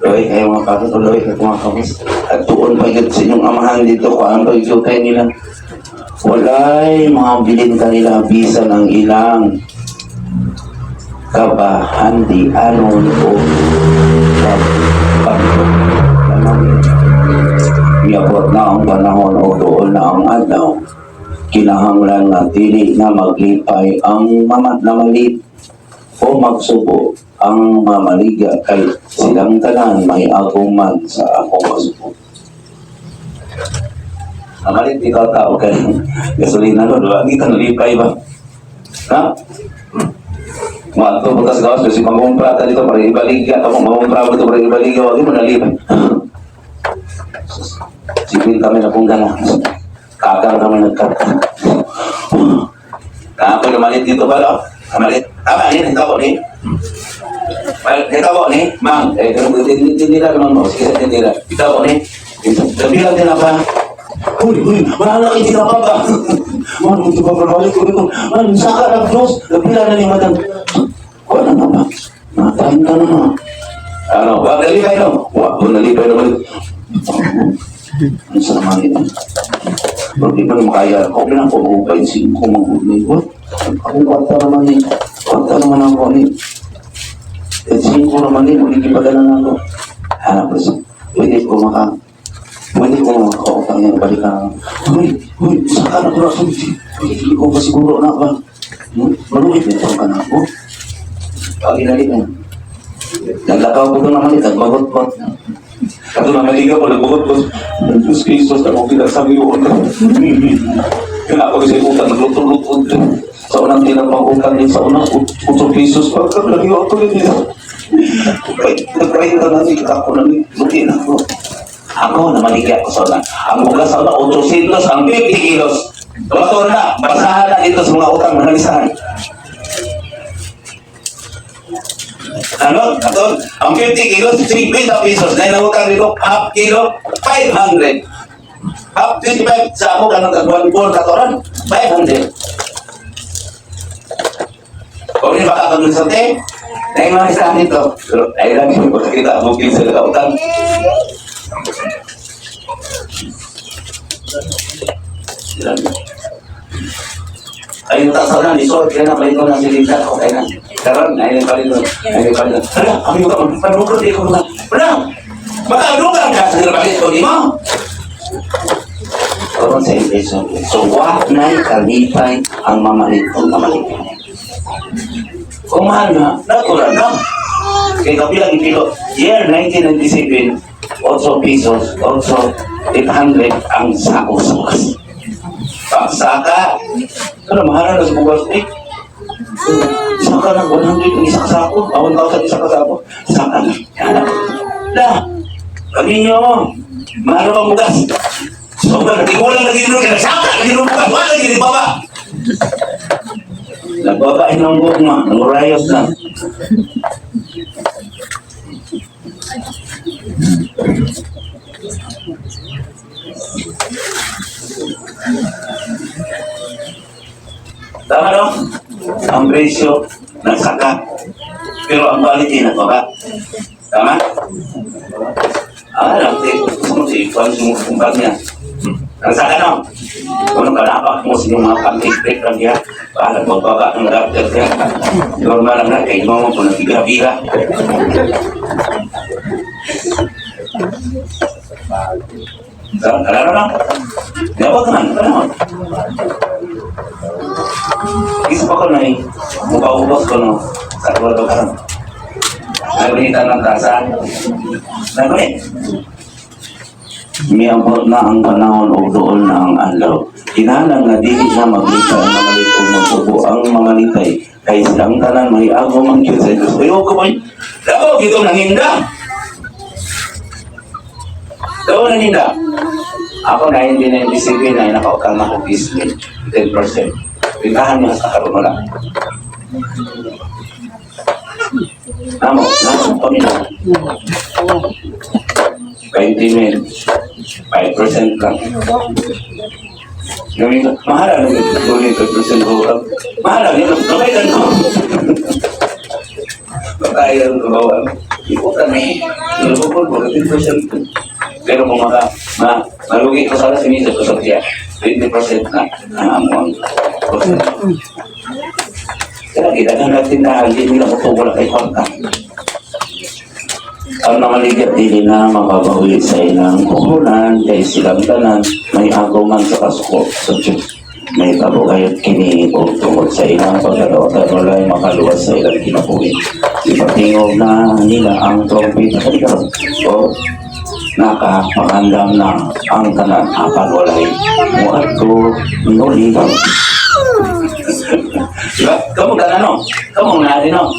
Loy, kayo mga kato, loy, kayo mga kapos. At tuon pa yun sa inyong amahan dito, kung ano yung tayo nila. Walay, mga bilin kanila, bisan ang ilang kabahandi anon o kapagto. Miabot na ang panahon o doon na ang adlaw. Kinahanglan nga dili na maglipay ang mama namalit o magsubo ang mamaliga kay silang tanan may aguman sa akong masubo. Namalit ikaw tao kay gasolina no, diba? Hindi ka nalipay ba? Ha? Mato bukas gawas kasi mangumpra ta dito para ibaligya ka mo mangumpra mo dito para ibaligya wag mo nalipay. Sipil kami na kung gana. Kakang kami nagkaka. Ako namalit dito ba, no? Namalit. Tama, yun, ito ko ni. Ito ko ni, ma'am. Eh, tindira naman mo. Sige, sa tindira. Ito ko ni. Gabi lang din pa. Uy, uy, wala na kayo tinapa ba? Man, ito ba balik ko dito? Man, saka na close. Gabi lang na ni madam. Wala na ba? Natahin ka na na. Ano, wag nalipay no? Wag ko nalipay naman. Ano sa naman ito? Pero di pa naman kaya. Ako na ako, mag-25 mag-unay. What? Akong kwarta naman ni. Kwarta naman ako ni. Eh, 5 naman ni. Muli gipadala na ako. Hanap ko siya. Pwede ko makautang yan. Balik ka. Uy, uy, saka na ko na. Hindi ko ba siguro na ba? Maluhit na itong ka na ako. Pag-inalik na. Naglakaw ko doon naman ito, nagbagot-got. Kato na naliga ko, nagbugot ko. Diyos Kristo, sa akong pinasabi ko. Kaya ako kasi utang, nagluto-luto. Sa unang tilang pang utang din, sa unang 8 pesos. Pagka lagi ako tuloy dito. Nagpahita na ni ako na ni, lugi na ako. Ako, namaligya ko sa una. Ang bugas sa una, 800 ang 50 kilos. Tumato na, basahan na dito sa mga utang, manalisahan. Ano? Ato, ang 50 kilos, 50 pesos. Ngayon ang utang dito, half kilo, 500. Half 25 sa ako, kanang 1.4 katoran, 500. Kung hindi baka kang sa te, dahil mga isa nito. Pero ay lang yung pagkakita mo kinsa ka utang. Ay, yung taas na, lisod, kaya na, palito na si Linda, okay na. Karon, ay, yung palito, ay, yung palito. Hala, kami yung kamag, panukot, di ko na. Wala! Baka lugar ka sa palit ko, di mo? Karon sa inflation. So, wa na'y kalipay ang mamalit o mamalit. Kung mahal na, natural na. Kaya kabilang kilo, year 1997, 8 pesos, 8, 800 ang sako sa bukas. Pagsaka, ano, mahal na sa bukas. Eh, saka na, 100 ang isa ka sako, 1,000 isa ka sako. Saka na, yan na. La, kami nyo, mahal ang bukas. So, nagkulang lagi nyo, kaya saka, lagi nyo bukas, wala lagi baba. Nagbaba ng gugma, nangurayos na. Tama no? Ang presyo nagsaka. Pero ang quality nagbaba. Tama? Ah, lang, gusto mo si Ivan, sumukumbag niya. Nagsaka no? Kung kalapak mo sa inyong mga pang-break lang niya, baka nagbababa ng raptor niya. Normal lang na, kay mo kung nagbigra-bira. Klaro na? Dapat man, klaro. Isa pa ko na eh. Mukha-ubos ko no. Sa tuwa to karon. Nagunita ng tasa. Nagunit. Miabot na ang panahon o doon na ang adlaw. Kinahanglan nga dili na maglitay ang mamalit o magtubo ang mamalitay. Kay silang tanan may agom ang Diyos sa Diyos. Ayaw ko ba? Dako, gito nanginda. Dako nanginda. Ako 1997 na nakautang na ko gismin, 10%. Pintahan niya sa karon wala. Namo, namo, kami na. 20 mil, 5% lang. Gawin ko, mahal ang gawin 5% ko. Mahal ang yun, kabayan ko. Kabayan ko, bawal. Ikutan eh. Nalubog ko, 10%. Pero kung maka, ma, malugi ko sana si Misa ko sa tiya, 20% na ang amo ang percent. Kaya kita kang tindahan, di nila ko wala kay kwarta. Ang namaligya dili na mababawi sa ilang puhunan kay silang tanan may agaw man sa kasuko sa Diyos. May kabugayot kini o tungod sa ilang pagkadaotan walay makaluwas sa ilang kinabuhi. Ipatingog na nila ang trompeta karon o nakapakandam na ang tanan apan walay muadto nuli. Diba? Kamu tanan no? Kamu na no?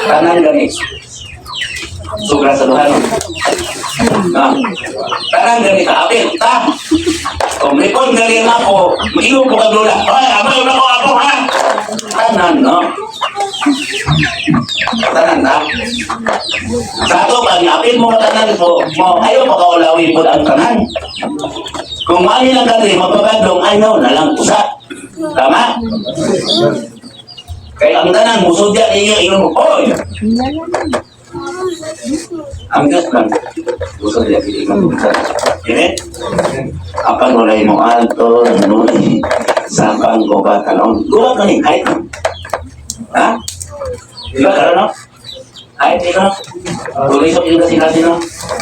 Tanan gani. Sobra sa duha no? Na. Tanan gani ta apil ta. Kung likod gani nga ako, mag-inom ko kag lola. Ay, abay na ko ako ha. Tanan no? Tanan ta. Sa ato pag apil mo ka tanan po, mo ayaw pa kaulawi po ang tanan. Kung mali lang ka rin, mapabadlong, ayaw na lang usa. Tama? Kaya ang tanan, musudya ninyo, inom mo, oy! Ang Diyos man, gusto niya pili man. Amen? Apan walay mo alto, nunay, sapang gubat, anong, gubat man eh, kahit na. Ha? Di ba, karon no? Kahit di ba? Tuloy sa pili kasi kasi no?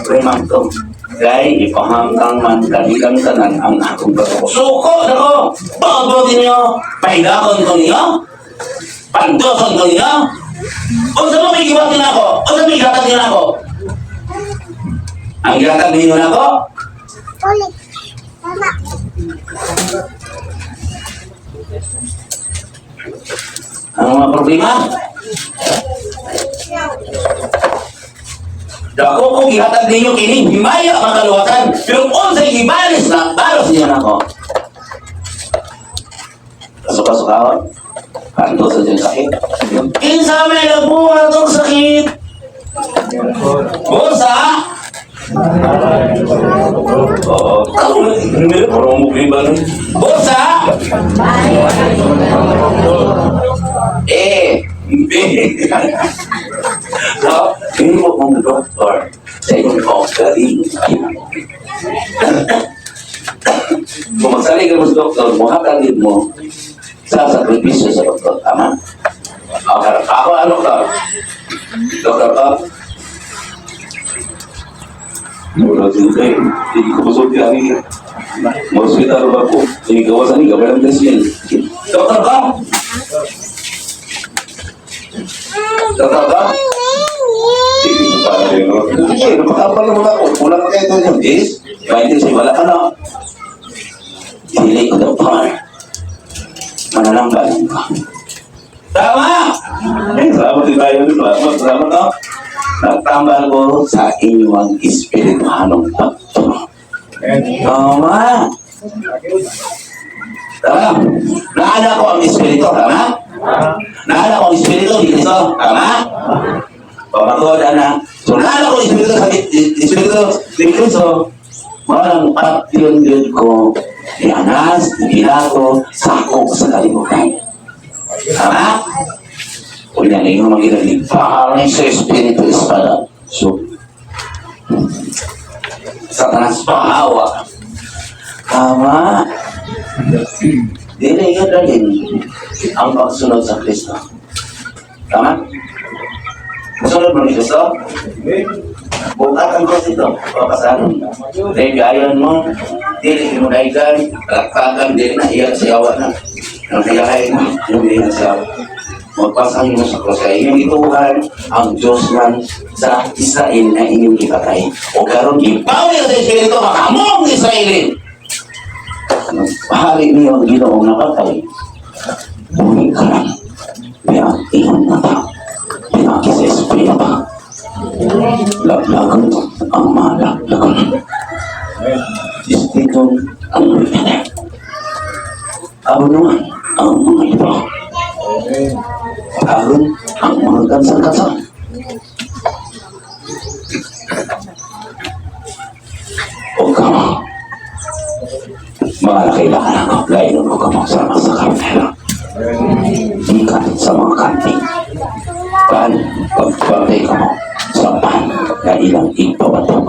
Remangtong. Kay ipahangkang man kanilang tanan ang akong pagkako. Suko na ko! Bago ninyo! Pahigakon ko ninyo! Pandoson ko ninyo! Unsa mo may gibuhat nila ako? Unsa may gihatag nila ako? Ang gihatag ninyo na ako? Ulit. Tama. Ang mga problema? Dako ko gihatag ninyo kini himaya ang kaluwasan, pero unsay gibalis na balos niyo nako. Kasuka-sukaon. Kanto sa diyang sakit. Kinsa may nagbuhat og sakit? Unsa? Oo. Meron ko mo ba nun? Unsa? Eh, B. So, hindi mo kong doktor sa inyong kaugaling. Kung magsalig ka mo sa doktor, muhatagin mo sa sakripisyo sa doktor. Tama? Okay. Ako ang doktor. Doktor ko? Wala sila eh. Hindi ko masulti ani. Hospital ba ko? Hindi gawasan ni gawasan ng test Doktor ko? Doktor ko? Hindi ko para rin. Eh, napakapal naman ako. Kulang ka kayo doon. Yes? Pwede siya, wala ka na. Dili ko doktor. Manananggal ka. Tama! Eh, salamat din tayo. Salamat, salamat ah. Nagtambal ko sa inyong espirituhanong pagturo. Tama. Tama. Naala ko ang espiritu, tama? Naala ko ang espiritu ni Kristo, tama? Pamatuod na. So naala ko ang espiritu sa espiritu ni Kristo. Walang patyon yun ko ni Anas, ni Pilato, sa ako sa kalibutan. Tama? O yan, yung magilalig. Parang sa espiritu espada. So, Satanas pahawa. Tama. Dili yun rin ang pagsunod sa Kristo. Tama? Musunod mo ni Kristo? Bukat ang cross ito. Papasanon. Dahil ayon mo, dili mo daigan, kalaktagan, dili na iyan sa yawa na. Ang hiyahay mo, yung iyan sa yawa. Magpasang mo sa cross kay inyong ituhan ang Diyos man sa Israel na inyong ipatay. O karon Ibawi sa espiritu makamong Israelin. Hari niyo ang Ginoong napatay. Buhi ka lang. Pinag-iyon na ta. Pinaki sa Espiritu. Laglagan ang malaglagan. Distiton ang witan. Abunuan ang mga libro. Aron ang mga kansan-kansan. O kamo, mga nakailangan ako, layon ko kamo sa mga sa karnero. Gikan sa mga kanting. Pan, pagpatay kamo sa pan na ilang ipawato.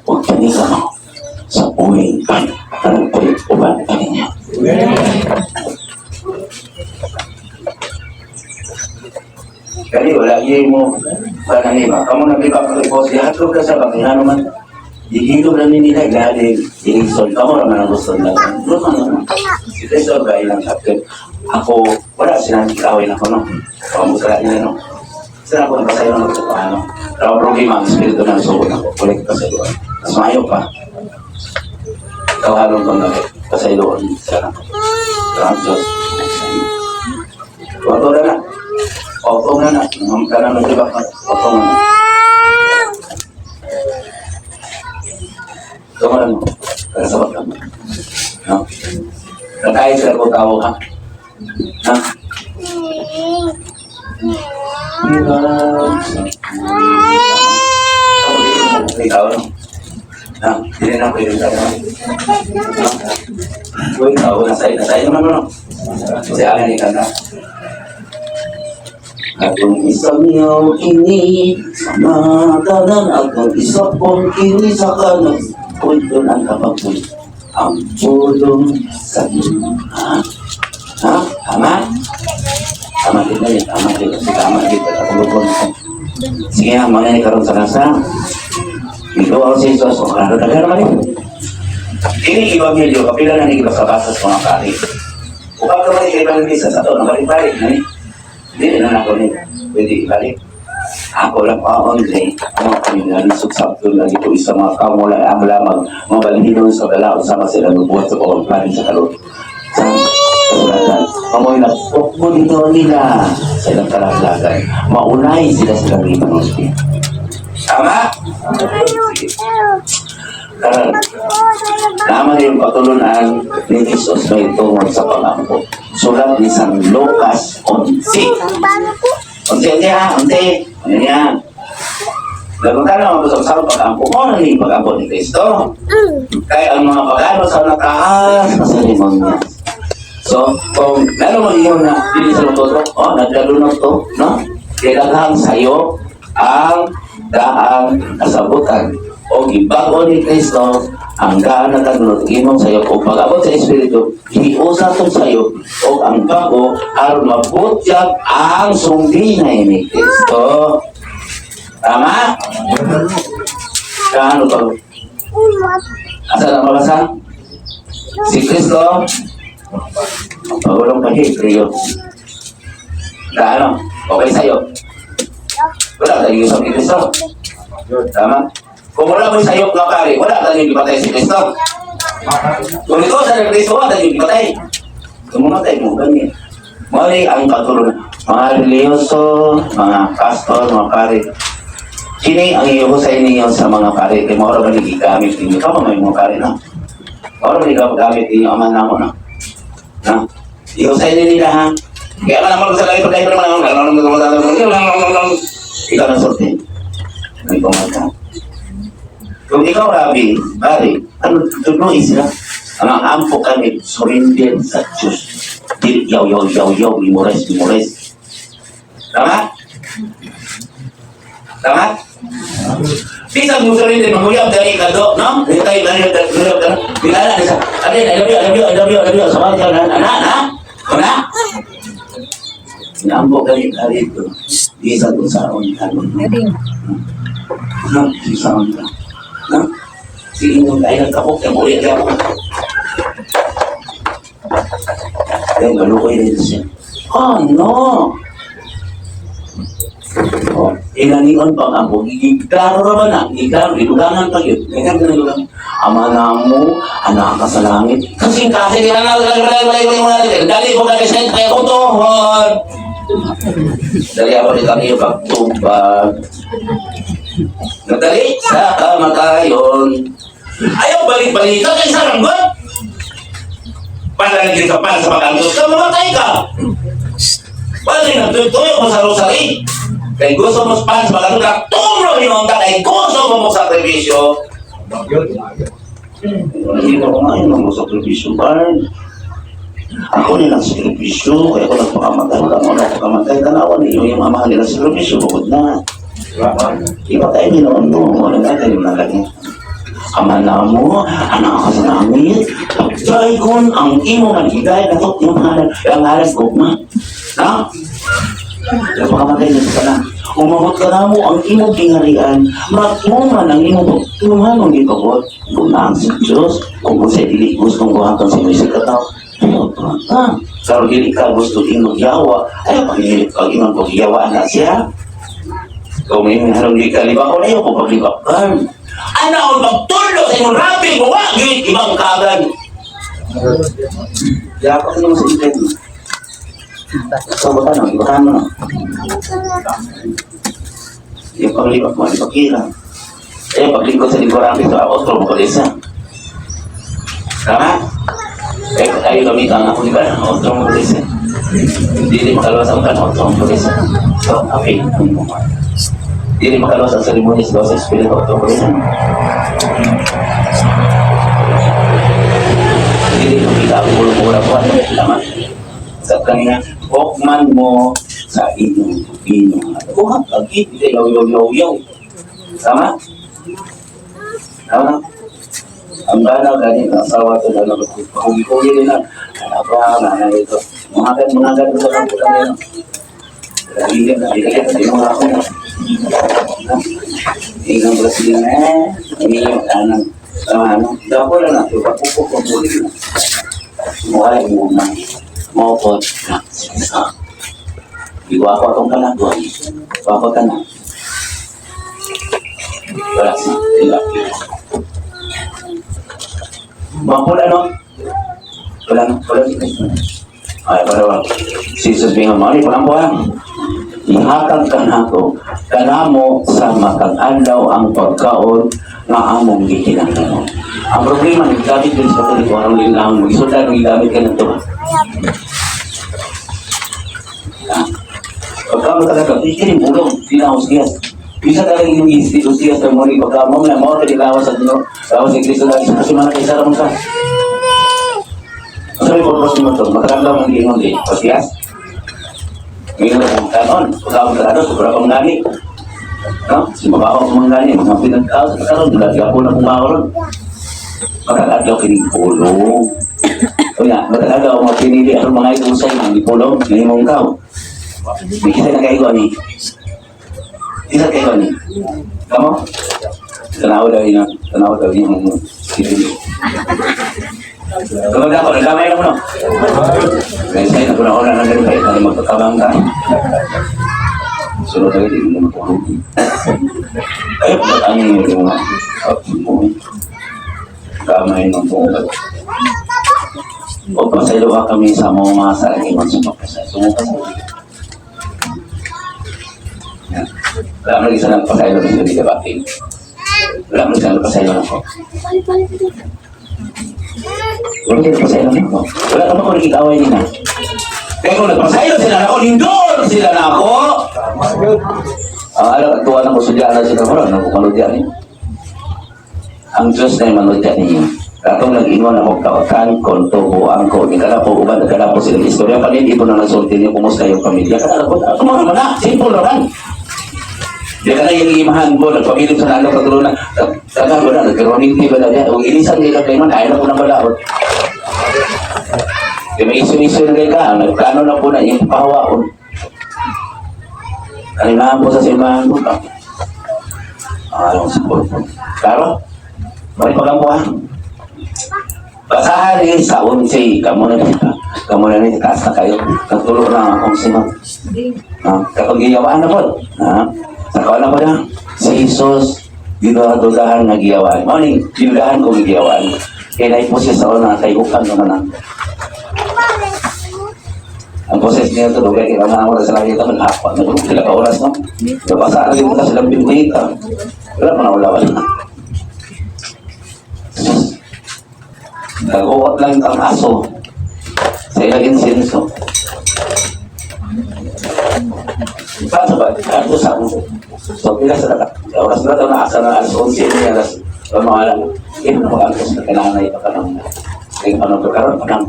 Huwag kani kamo sa uwing pan na nagpalit uban kaninya. Kani wala gyud mo kanang iba. Kamo nang iba ka boss, gihatod ka sa bakina naman. Gihilom lang ni nila ilalim. Ilisod kamo ra man ang gusto nila. Ano man naman. Si Kristo ba ilang chapter. Ako, wala silang kikawin ako no. Kamo sa nila no. Sila ako nagpasaylo ng katotohanan. Pero ang problema, ang espiritu ng sugod ako. Kulit pa sa doon. Mas maayo pa. Ikaw halong kong gamit. Pasayloon sa ako. Ang Diyos. Wato na na. Oto na na. Ang kanan ng iba ka. Oto na na. Ikaw mo lang mo. Kasabat ka mo. No? Nakain sila kung tao ka. Ha? Ikaw, no? Ha? Hindi na pwede sa no? Uy, ikaw, nasa naman, no? Kasi akin, ikaw na. Atong isangyaw kini sa mga tanan, atong isapon kini sa kanan. Pulton ang kapagpul. Ang pulong sa Ginoo. Ha? Ha? Tama? Tama kita yun. Tama kita. Tama kita. Katulog. Sige, ang mga ni karon sa kasa. Ito ang si Jesus. O, klaro na naman yun. Ini Ebanghelyo, kapila na ni basa-basa sa mga pari. Upang ka man evangelista sa to, nabalik-balik na ni. Hindi na ako ni. Pwede ibalik. Ako lang pa online. Ang mga kami sabto lagi ko isa mga kamula ang lamang mga balhinon sa dala sama sila magbuhat sa pagpapalin sa kalot. Sa kasulatan. Pamoy na pokmo dito nila sa ilang kalaglagan. Maunay sila sa langit ng Espiritu. Tama? Sige. Karon, naman yung patulunan ni Jesus may tungod sa pangampo. Sulat ni San Lucas 11. Unti, unti ha, unti. Ano yan? Lagot na mga sa pag-ampo mo, na yung pag-ampo ni Kristo. Kaya ang mga pagano sa nataas na seremonya. So, kung lalo mo ninyo na dili sa luto oh, naglalunok to, no? Kailangan sa'yo ang daang kasabutan o gibago ni Kristo ang daan na taglot imong sayo o pag-abot sa Espiritu giusa tong sayo o ang bago aron mabutyag ang sundinay ni Kristo. Tama? Kaano to? Asa na mabasa? Si Kristo ang pagulong pa Hebreo. Kaano? Okay sa'yo? Wala tayong usap ni Kristo. Tama? Kung wala mo sayop nga pare, wala tayong gipatay si Kristo. Kung ikaw sa Kristo, wala tayong gipatay. Kung mamatay mo, ganyan. Mali ang katulong. Mga reliyoso, mga pastor, mga pare. Kini ang iyo sa inyo sa mga pare. Kaya maura ba ni gigamit ninyo? Kama may mga pare na. Maura ba ni gamit ninyo? Ama na mo na. Na? Iyo sa inyo nila ha. Kaya ka naman sa langit, pagkain pa naman. Ikaw na sorte. May pamata. Kung ikaw, Rabi, pare, ano, tuloy sila. Ang ampo kami, surrender sa Diyos. Dili, yaw, yaw, yaw, yaw, memorize, memorize. Tama? Tama? Bisa mo surrender, maguyab dali ka do, no? Dili tayo, dali, dali, dali, dali. Bilala na siya. Ano I love you, I love you, I love you, I love you. Sama ka na, ana, na? Ana? Inaampo kami dito. Bisa ko sa on, ano, no? Bisa on ka. No? Sige nung kaya nagkapok, kaya buhay kaya ako. Kaya malukoy rin siya. Oh, no! Oh, inanion pang ampo, giklaro ra ba na? Giklaro, ilugangan pa yun. Ganyan ka na ilugangan. Ama na mo, anak ka sa langit. Kasi kasi dali ko na send kaya ko tohon. Dali ako ni kami yung pagtubag. Nagdali sa kamatayon. Ayaw balik-balikan kay saranggot. Para ka pa sa pag-antos ka, mamatay ka. Pwede nagtutuyo mo sa rosary. Kay gusto mo sa sa pag-antos ka, tumlo hinon ka, kay gusto mo mo sakripisyo. Hindi ko kumain mo sakripisyo, Barn. Ako nilang sakripisyo, kaya ako nagpakamatay, wala mo nagpakamatay. Tanawan ninyo yung amahan nila sakripisyo, bukod na. Iba tayo nila mo, wala na tayo nalagay. Ama na mo, anak ka sa langit, pagdayon ang imo man, higay na to, yung halan, ang halan gugma. Ha? Napakamatay na sa tanan. Umabot ka na mo ang imong gingharian, matmuman ang imong pagtuluhan mong gipabot. Kung na ang sa Diyos, kung kung sa dili gustong buhaton sa imong kataw, ayaw pa. Karon dili ka gusto imong yawa, ayaw pag pag imong pagyawaan na siya. Kung may harong di ka libakon, ayaw ko paglibakan. Ano ang pagtulo sa imong rabi, wa gyud ibang kagan. Dapat ka naman sa internet. So, baka no, ibakan mo no. Yung paglibak mo, ipakira. Eh, paglingkod sa lingkuran dito, ako, otro mo kalisa. Tama? Eh, tayo kami kang ako, di ba? Otro mo kalisa. Hindi rin makaluwas ang kan, otro mo kalisa. So, okay. Hindi rin makaluwas ang seremonyas daw sa Espiritu, otro mo kalisa. Hindi rin makita ang ulo-ula po, ano, tama? Sa kanya, hokman mo Sa inyong inyong kuha pag yaw yaw yaw yaw. Tama? Tama? Ang bana gani ang asawa to na hugi-hugi din na. Ano ba, na ito. Mga mga ganun sa kamputan nila. Lagi na, lagi na, lagi na ako na. Ingang Brazil na eh. Hindi yung anang. Tama, ano? Dako lang na. Pagpupok ko muli na. Mukha mo na. Mopot na. Iwa ko atong kalagwan. Iwa ko tanan. Wala sa ila. Mapula no? Wala no? Wala si Kristo. Ay, wala wala. Si Jesus being mali, palang buwan. Ihatag ka nato, kanamo sa matag-adlaw ang pagkaon nga among gikinahanglan. Ang problema ni gamit din sa Katoliko, aron lang magisudan ang gigamit ka nito. Ah. Pagka mo talaga, ikinim ulong, di na husgiyas. Bisa talaga yung husgiyas ng muli, pagka mo na mo, lawas sa Ginoo, lawas si Kristo lagi sa kasimana kay Sara mo sa. Sabi ko, purpose mo ito, mataglaw ang gingon di, husgiyas. Ngayon ang kanon, pagka mo talaga, sobra pang gani. No? Si mabaho ang mga gani, mga pinagkao sa karon, lagi ako na kumaroon. Matag-adlaw kining pulong. Kaya, matag-adlaw ang mga pinili ang mga itusay ng pulong, ngayon mong kao. May kita na kaigo ni. Isa kaigo ni. Kamo? Tanaw daw yun. Tanaw daw yun. Kapag ako, nagkamay na mo no? Kaya sa'yo, napunahon na ng ganun kayo, kaya magkakabang ka. Sunod agad, hindi mo matulog. Ay, ba't ang yung mga kamay ng buong O pasaylo ka kami sa mga mga sarangin sa pagpasay. Sumupasay. Yan. Wala mo isa ng pasaylo ng hindi batin. Wala mo isa ng pasaylo ako. Wala mo pasaylo ako. Wala ka ba kung nakikaway nila? Kaya kung nagpasaylo sila na ako, lindol sila na ako. Ang alam at tuwa ng kusudya na sila mo, ano kung maludya niyo? Ang Diyos na manudya ninyo. Katong nag-ingon ako kaotan, konto, buang ko, ni kada po uban, kada po sila istorya pa rin, ito na nasulti niyo, kumusta yung pamilya. Kada po, ako mga na, simple lang. Di ka na yung imahan ko, nagpabilib sa nalo katulo na, taga ko na, nagkaroon ba na niya, huwag ilisan nila kayo man, ayaw na po ng balaod. Di may isu-isu na kayo ka, nagplano na po na yung pahawaon. Kanilahan po sa simbahan ko. Ayaw sa po. Klaro? Balik pagampo ha. Basahan ni sa unsi, kamo na ni taas na kayo. Nagtulo na akong sinod. Kapag giyawaan na po. Sa kawan na po na. Si Jesus, gidudahan nga giyawaan. Mao ni gidudahan ko giyawaan. Kaya na po siya sa una, kay ukan naman ang ang proses niya ito, kaya kailangan ako sa langit naman, hapa na kung sila ka oras, no? Nabasa na yung silang binita. Wala pa na wala wala. Nag-uwat lang ang aso sa ilang insenso. Paano ba? Ano sa So, pila sa tatak. Oras na ito, naasa na alas 11 niya, alas ano alam. Eh, ano mag-angkos na kailangan na ipa ka ng kaya ano ko karon panang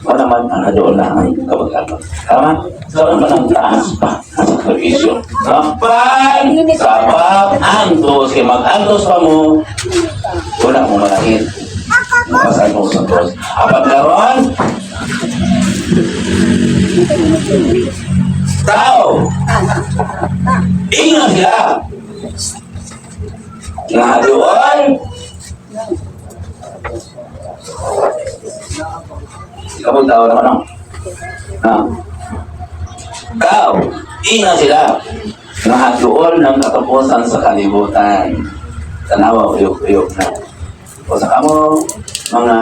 o naman ang doon na ang kamag-anak. Tama? So, ano man ang taas pa ang sakripisyo. Sampan sa pag-antos. Kaya mag-antos pa mo, wala mo malahin. Mapasan mo sa Diyos. Apat karon, tao, ingat sila. Nga doon, ikaw tao naman, no? Ha? Tao, ingat sila. Nga doon ng katapusan sa kalibutan. Tanawa, uyok-uyok na. O sa kamo, mga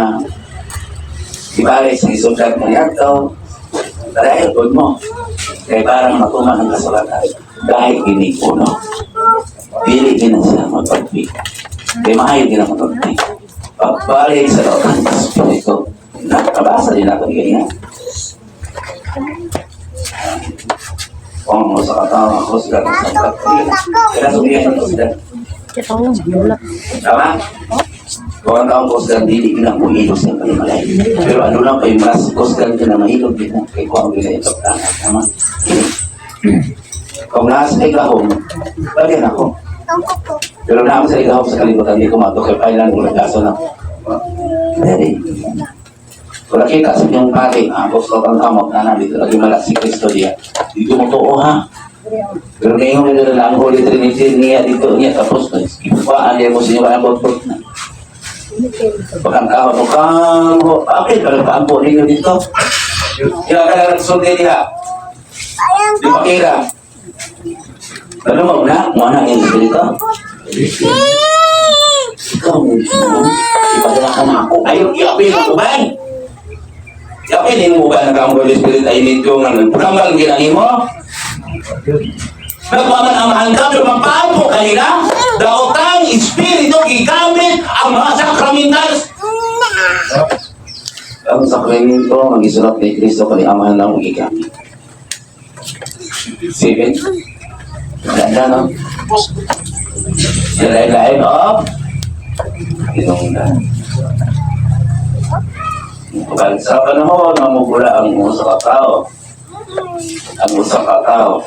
ibalik sa isulat ng yato, dahil doon mo. Kaya parang matuman ang kasulatan. Dahil gini puno. Dili gina siya magpagpi. Kaya maayo gina magpagpi. Pagbalik sa loob ng Espiritu. Nakabasa din natin ganyan. Kung sa katawang ako sila sa pagpili. Kaya sumiyan ito sila. Tama? Kung ang taong kusgan, dili gina mo ilog sa palimalay. Pero ano lang kayo, mas kusgan ka na mahilog din na kay kuang gina ito. Tama? Kini. Kung nasa igahom, balian ako. Pero na ako sa igahom sa kalibutan, hindi ko mato kay Pailan kung nagkaso na. Ready. Kung nakita sa inyong pari, ang gusto kang kamot na dito lagi mala si Kristo diya. Dito mo to, ha? Pero ngayon nila ang Holy Trinity niya dito niya tapos ipaan niya mo sa inyo kaya bot na. Bakang kaho, bakang ho, apil pa rin paampo ninyo dito. Kaya kaya nagsulti niya. Di pakira. Ano mo na? Mo na ang espiritu. Ikaw, ipadala ka na ako. Ayaw, iapil mo ba? Iapil mo ba ang Holy Spirit ay nito nga nagpramang ginangin mo? Nagpaman amahan ka, pero magpaampo kanila, daotang espiritu gigamit ang mga sakramentals. Ang sakramento, ang isulat ni Kristo kani amahan lang ang gigamit. Seven. Ganda, no? The life of Hinungdan. Kapag sa panahon, mamugula ang usa ka tao. Ang usa ka tao.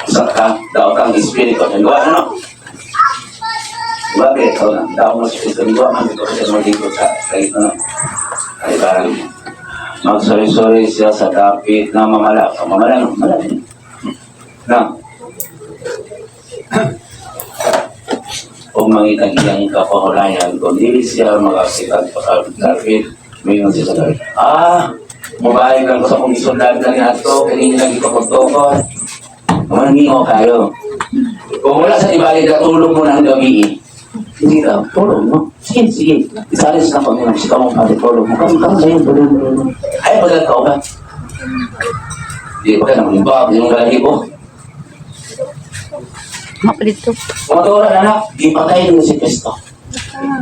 Usa ka, daw kang espiritu. Nagawa ano? Diba, kaya ikaw na, daw mo espiritu. Nagawa man, ito kasi magiging sa kahit ano. Ay, parang magsori-sori siya sa dapit na mamala. Mamala, no? Mamala. Na. O mangitang iyang kapahulayan, kung dili siya makakita pagkakit, mayon siya sa dapit. Ah, mabalik lang ko sa kong isundan ka niya ato, kaya lagi ko pagtukod. Mangingo kayo. Kung wala sa ibalik na tulog mo na ang gabi eh. Hindi ka, tulog mo. Sige, sige. Isalis na kami ng sika mong pare, tulog mo. Kami, kami, ayun, tulog mo, tulog mo. Ay, pagkakaw ba? Di ba ka naman ba? Yung lagi ko. Mapalit to. Mga anak, ipatay mo si Kristo.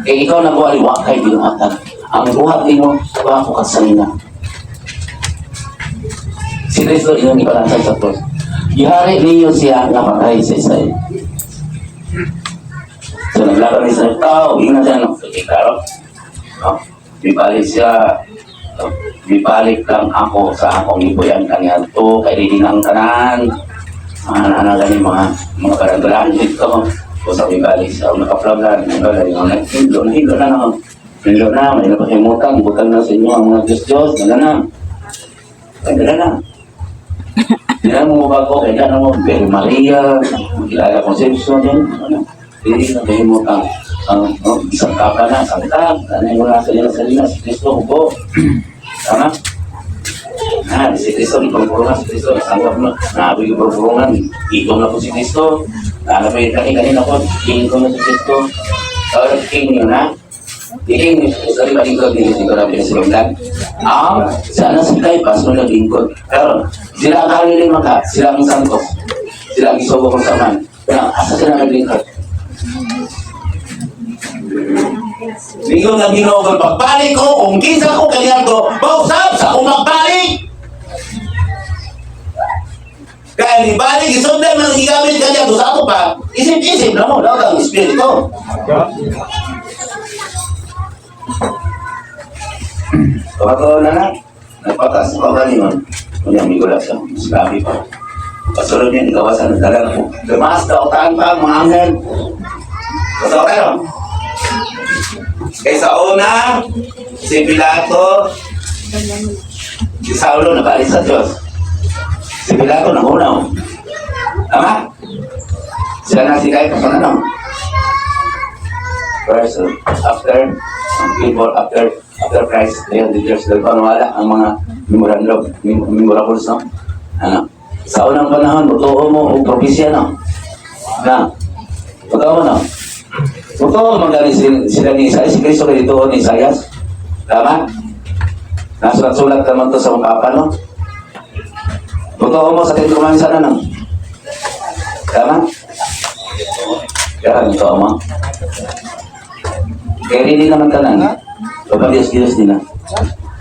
Eh, ikaw na buhari, wa kay binuhatan. Ang buhat nimo, wa ko kasalina. Si Kristo inyong ipalansay sa krus. Gihari ninyo siya nga patay sa Israel. So, naglaban ni sa tao, ingat siya, no? Okay, klaro? No? Bibalik siya, no? Bibalik lang ako sa akong ibuyan kaniya to, kay dili ang tanan. Mga anak gani mga mga baranggalan dito. O sa bibalik siya, nakaplablan, nagbalay, naghindlo, nahindlo na no. Nahindlo na, may napahimutan, butang na sa inyo ang mga Diyos-Diyos, dala na. Ay, dala na. Hindi na mo bago, kaya na mo, Mary Maria, Kilala Concepcion, yan, ano. Hindi na kayo mo ang ang oh, isang kapa na, isang kap, ano yung wala sa nila sa nila, si Kristo, ubo. Tama? Ah, si Kristo, ipagpurungan si Kristo, isang kap na, naaboy yung pagpurungan, itom na po si Kristo, ano pa yung kanina po, king ko na si Kristo, or king yun ha? King, sorry, malingkod, hindi ko na pinasilundan. Ah, sana si Caipas mo naglingkod. Pero, sila ang kalilin maka, sila ang santos, sila ang isugo kong saman. Pero, asa sila naglingkod? Ningon ang Ginoo kung pagbalik ko, kung kinsa ko kaniadto, mausap sa akong magbalik. Kaya ni balik isundan man ang gigamit kaniadto sa ako pa, isip-isip na mo daw ang espiritu. Kapatoo na na, nagpatas ko galingon. Kunya, may gula siya, mas grabe pa. Pasulod niya, igawasan, nagdala ko. Mas dautan pa ang mga anghel. Totoo kayo? Kay sa una, si Pilato, Si Saulo nabalik sa Diyos. Si Pilato nangunaw. Tama? Sila na si Caiphas ang ano? First, after, ang people after, after Christ, 300 years ago, ano wala ang mga memorandum, memorables, no? Ano? Sa unang panahon, totoo mo o propesya, no? Na? Totoo mo, no? Totoo magaling sila ni Isaias, si Cristo kay dito ni Isaias. Tama? Nasulat-sulat naman to sa mga papa, no? Totoo mo sa Ten Commandments, ano, no? Tama? Kaya, totoo mo. Kaya hindi naman tanan. Kapag Diyos, Diyos nila.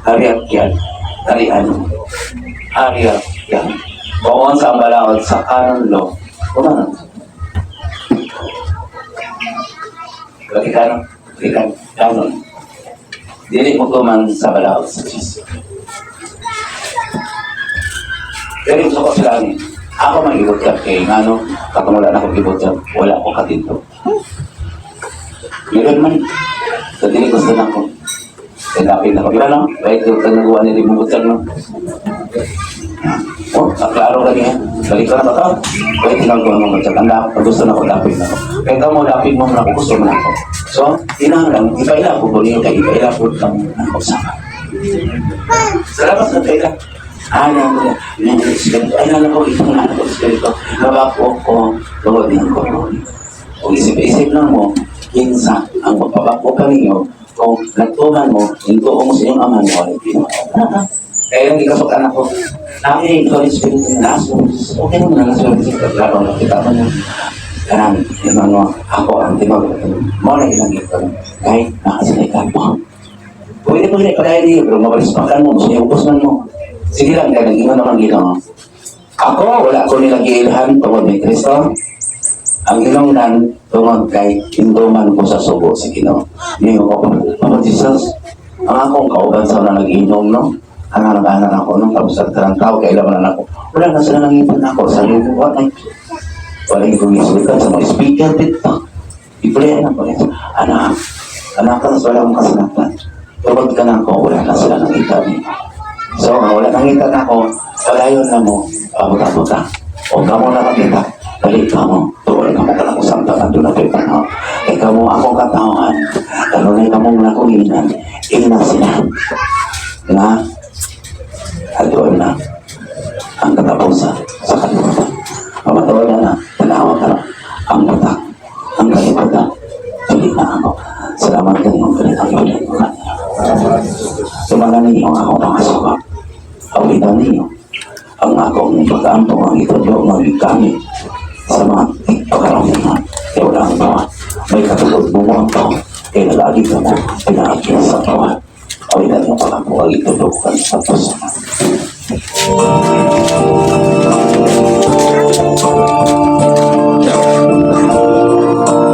Hari at yan. Harian. Hari at yan. Bukod sa balaod sa kanon law. Kumanon. Vatican, Vatican, canon. Dili mo tuman sa balaod sa Diyos. Pero gusto ko sila ni, ako man ibutyag kay ngano, katong wala na akong ibutyag, wala ko katinto. Meron man. Sa dili gusto na ko. Kaya dapit na ko. Di ba no? Right, yung nagawa nila yung butyag no? Oh, klaro ka niya. Balik ka na ba ka? Wait, tingnan ko ang mga Ang dapit, gusto na ko, dapit na ko. Kaya ka mo, dapit mo na ako, gusto mo na ako. So, tinang ipaila ko, kung kay ipaila ko lang ako sa. Salamat sa kaila. Ay, na, ay, na, ko, ito na ako, espiritu. Nabako ko, tungod din ko. O isip-isip lang mo, kinsa ang magpabako ka ninyo kung nagtuman mo, hintuo mo sa iyong ama mo, ay Ginoo. Kaya yung ikasok anak ko, namin ikaw yung espiritu na naso, okay naman na naso, klaro na kita man yung kanang, yung ano, ako ang timag, mo na ilang ito, kahit nakasilay ka po. Pwede mo rin padayon niyo, pero mabalispakan mo, gusto ubos man mo. Sige lang, kaya nag-ingon naman Ginoo. Ako, wala ko nilang giilhan tungod ni Kristo. Ang hinungdan tungod kay hinduman ko sa sugo sa Ginoo. Niyo ko, Papa Jesus, ang akong kauban sa una nag-inom, no? Ang anak ako, no? Tapos sa tarang tao, kailan man ako. Wala na sila nangipon ako. Sabi ko, wala. Wala yung kong isulitan sa mga speaker dito. Ipulayan ako. Anak, anak ka, wala akong kasinatan. Tungod ka na ako, wala na sila nangita niyo. So, ang wala nangita na ako, palayon na mo, pabuta-buta. O kamo nakakita, balik ka mo. Tuol ka mo ka lang usang tanan doon na kayo panahon. Kaya kamo akong katawan, kanunay ka mong nakuhinan, ina sila. Na, adoon na ang katapusan sa kalibutan. Pamatuoy na na, tanawa ka na, ang batak, ang kalibutan. Dili na ako. Salamat kanyong ganitang iulit ko kanila. Tumalan ninyo ang akong mga suka. Awitan ninyo ang akong pag-ampo ang itudlo nga gigamit sa mga tigpakaroon. Kaya wala ang bawa. May katulog mo mo ang bawa. Kaya nalagi ka mo, pinaakit sa bawa. Awitan niyo pag-ampo ang itudlo ko kanila. Tapos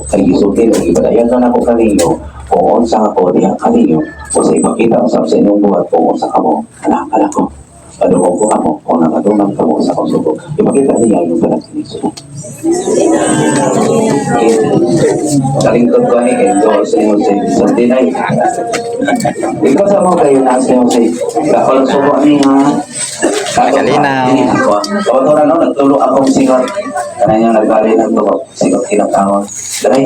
kay gisulti og ibadayan na nako kaninyo kung unsa ako diha kaninyo o sa ipakita usab sa inyong buhat kung unsa kamo anak ko padungog ko kamo kung nakadungan kamo sa akong sugo ipakita niya yung panagsinig sugo. Kalingkod ko ni kay Joel sa inyo sa Sunday night. Ikaw sa mo kayo na sa inyo sa ako lang sugo ani nga. Kalinaw. Ako na no, nagtulo akong singot. Kanang yung nagbali ng tulo, singot kinatawag. Dali.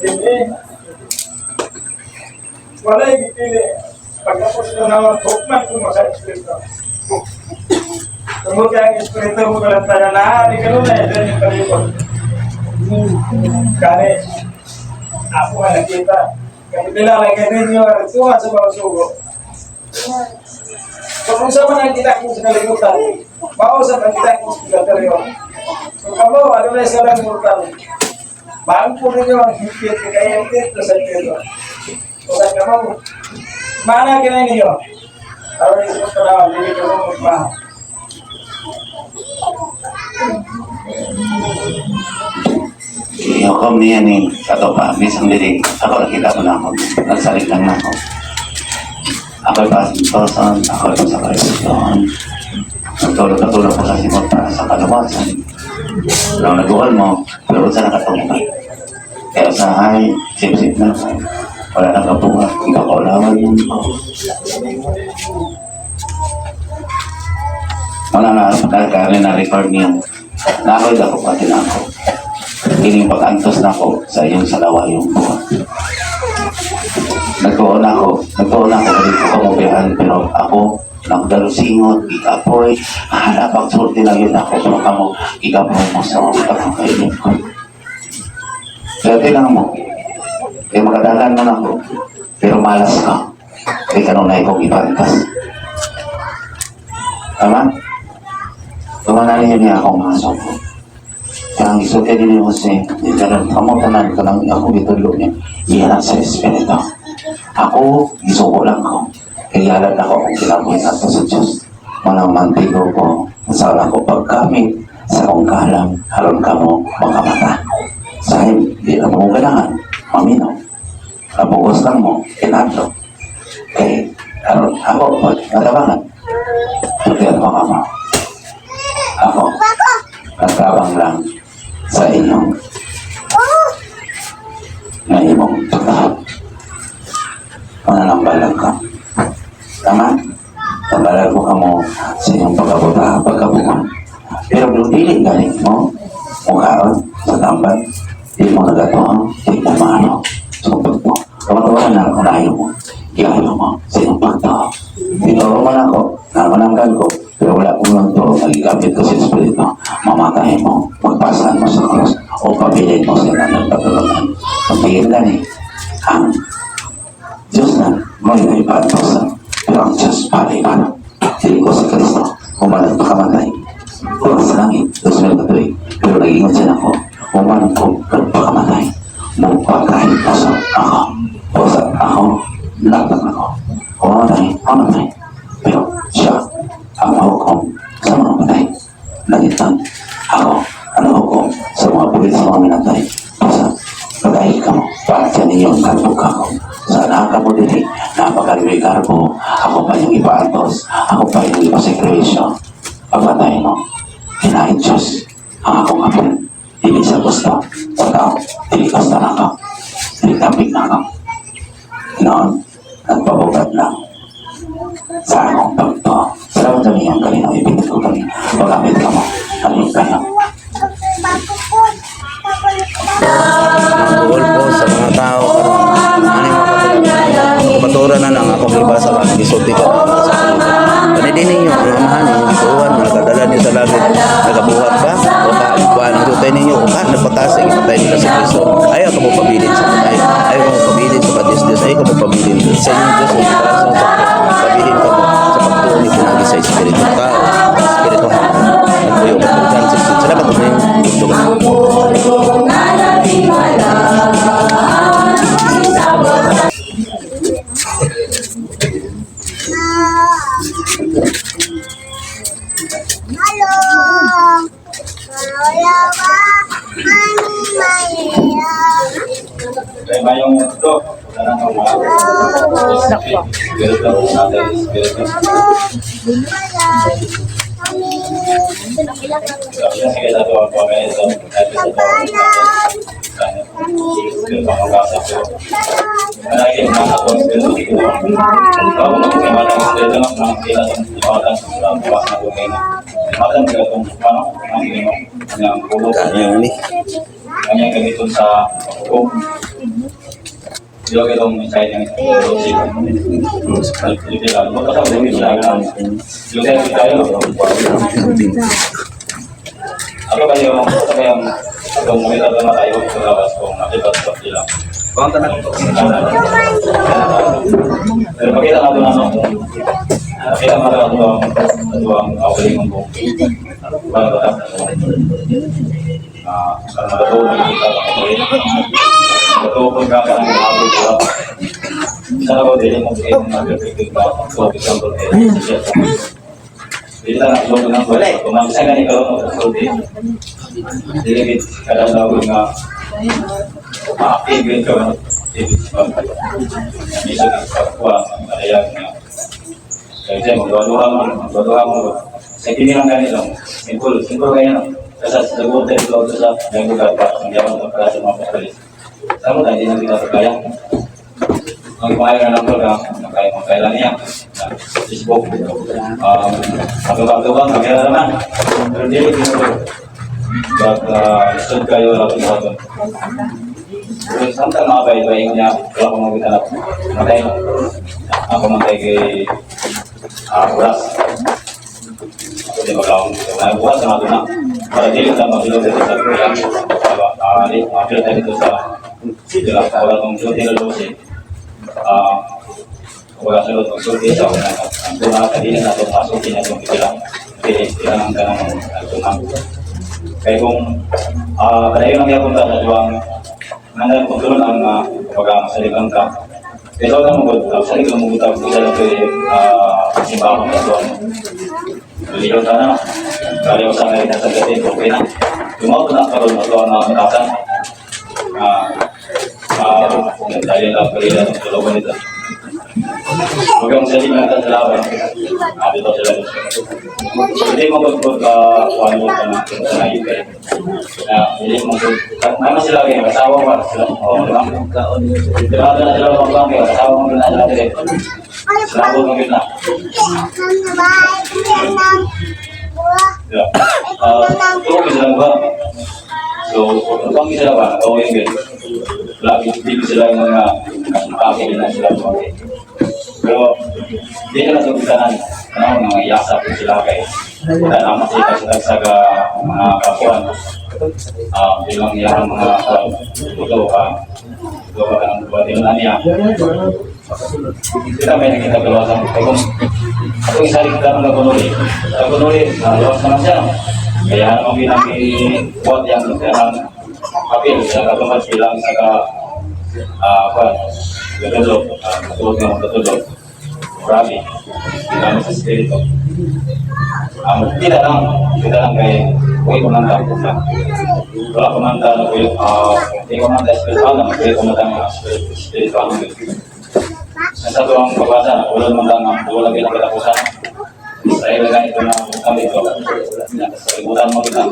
Hindi. Wala yung gipili. Pagkapos ko na hukman ko mo sa espiritu. Tungod kaya ang espiritu mo kalang tayo na, di ka nun eh, dyan yung palibot. Kani, ako nga nakita. Kaya nila lang kayo ninyo, tuwa sa mga sugo. Kung unsa man ang kita sa kalibutan, mao sa ang kita sa kalibutan. Kung kamo, ano na sa kalibutan, Bangko ninyo ang higpit, kaya higpit sa espiritu. Kung sa kamo, mana kinay ninyo? Aron sa panahon, dili ka mo magmaha. Ihukom niya ni kato pa, bisang dili. Ako nakita ko na ako. Nagsalit lang na ako. Ako'y pasintosan, ako'y sa kalibutan. Nagtulog-tulog ko sa simot para sa kalawasan. Pero naguhan mo, pero sa nakatungkol. Kaya usahay, sip-sip na ako. Wala nang kabuhat, ikaw mo ako. Wala na, nagkari na record niya. Nakoy ako pati na ako. Kining pag-antos na ako sa iyong salawa yung buhat. Nagtuon ako, hindi ko kamubihan, pero ako, nagdalusingot, ikapoy, hanap ang sulti na yun ako, pero kamo, ikapoy mo sa mga kakakainin ko. Pero tinang mo, kaya makadalan mo na ako, pero malas ka. Kaya kanunay kong ipantas. Tama? Tumana ninyo niya akong mga suko. Kanang isulti din ni Jose, di karon kamo tanan kanang ako gitudlo niya. Iyan sa Espiritu. Ako, gisuko lang ko. Kaya ako kung kinabuhi nato sa Diyos. Manang mantigo ko sa ko pagkamit sa akong kalam, aron kamo makamata. Sahib, di na mo ganahan, maminaw. Kapugos lang mo, inadlo. Kay, aron ako, pag natabangan, pagkaya mo kamo. Ako, nagtabang lang sa inyong na imong pagtahap. Mananambalag ka. Tama? Tambalag ko kamo sa inyong pagkabuta, pagkabungan. Pero kung dili galing mo, mukhaon sa tambal, di mo nagatuang, di mo maano. So, pagpo, kamatuan na kung ayaw mo, iayo mo sa inyong pagtao. Tinuro man ako, namananggan ko, pero wala kong lang to, nagigabit ko sa Espiritu. Mamatay mo, magpasan mo sa cross, o pabilin mo sa nang pagtulungan. Pagpigil gani, ang Diyos na, mo yung ipaantosan, pero ang Diyos para. Dili ko si Kristo, human nagpakamatay. Kulang sa langit, 2,000 ka tuig, pero nag-ingon siya nako, human ko nagpakamatay, mupatay sa ako, o sa ako, laglag ako. Humatay, humatay, pero siya ang hukom sa mga patay. Langitan, ako ang hukom sa mga bulit sa mga minatay. Basta, pagay ka mo, para ninyo ang kalbo ka ko. Sa naka mo dili, napakaliwi karbo, ako pa yung ipaantos, ako pa yung ipasakripisyo. Pagpatay mo, kinain Diyos ang akong apel. Dili sa gusto, sa tao, dili gusto na ako, dili tapik na ako. Noon, nagpabugat lang sa akong pagto. Salamat kami ang kalinaw, ibigay ko kami. Paggamit ka mo, alin kayo. Duol po sa mga tao karon ani mga katulian. Matura na lang akong ibasa ang gisulti ko sa kanila. Kanili ninyo ang amahan ninyo gituohan nga nakadala niyo sa langit, nagabuhat ba o ka kuan ang tutay ninyo o ka nagpataas ang ipatay nila si Kristo. Ayaw ka mo pabilin sa patay. Ayaw ka mo pabilin sa kadiyos-Diyos. Ayaw ka mo pabilin sa inyong Diyos o itaas sa pabilin ka mo sa pagtuo ni pinagi sa Espiritu tao. Espiritu nagpuyo ka po dyan. Salamat po sa inyong. Halo. Wala ba? Mami, Maria. Kaya ba yung ito? Wala nang mga Spirit lang natin. Spirit lang. Wala. Mami. Sige, sa ito ang pamilya ito. Paalam. Spirit ang magkasa ko. Malaki ang mga ako, spirit ang ito. Bago magkama ng spirit ang mga sila sa ibatan sa buwas na gumina. Matan sila itong ano, ang ino, ang pulo. Kanya ni. Kanya gamiton sa hukom. Dilo itong mensahe ng sila. Ako ba yung ako ba yung itong mamita na tayo sa labas kung nakibat sa sila. Pero pakita natin ano, pakita natin ano ang ito ang kaugalingon ko. Para batas na para matulog kita sa ka ka ng mga ko. Isa na ko dili mo kay mga perfect ba so example eh dili na so nang wala kung ang isa gani karon so di dili gid kada daw nga ma-active gid ka dili sa isa sa kuha kaya nga kaya magduha mo magduha mo sa kini lang gani lang simple simple kaya no kasi sa dugo tayo sa lugar pa ang yaman para sa mga papalis sama tayo di na kita kaya ang kaya na lang ka kaya kailan niya Facebook pagkakagawa kaya naman pero dili gino but lisod kayo lang ito. Pero samtang mga bay niya wala akong makita na matay ako matay kay oras ako di magawang na bukas na na para dili ta mabilog dito sa kuya ah di mabilog tayo dito sa sila wala tong sulti ah wala sulod og sulti sa una ang tuna kadili na itong masulti na itong pila dili sila ang kanang tunga. Kaya kung kadayon ang yapon ta sa duwang nandan kung tulon ang kumbaga masaligan ka. Pero na mo gud, salig lang mo gud isa lang kay simbahon sa duwang. Liyon ta na. Kaya sa ngayon sa gabi, okay na. Tumaw na karon ato ang mga batasan. Tayo lang kalila ng tulungan nito. Huwag kang salig lang sa laban. Dito sila. Hindi mo gud kuan mo ka na sa kayo. Na hindi mo gud ano sila kay asawa ba sila. Oh, di ba? Di ba na sila mga bangke, asawa mo na sila dire. Sila mo gud na. Di ba? Tuo sila ba? So, kung sila ba, okay yun. Lagi, hindi sila yung mga kasakaki na sila bangke. Pero, di na lang sa tanan, ano, mga iyasa po sila kay wala naman sila sa sa mga kapuan. Bilang iyang mga kapuan, ito ka, ito ka ng buwan, na niya. Kita may nakita gawasan. Kaya kung ako isa rin lang ng kunuli. Sa kunuli, gawas naman siya. Kaya naman bilang i-buat yang ang papel, sa katumad bilang sa ka, kuwan, gatulog, matulog nga matulog. Grabe, bilang sa spirito. Kita lang kay kuy kumanta ko sa. Wala kumanta na kuy, hindi kumanta spiritual na kuy kumanta ng spiritual. Nasa ito ang pabasa na wala man lang ang wala bilang katapusan. Israel na ito na kami ito. Sa libutan mo kita.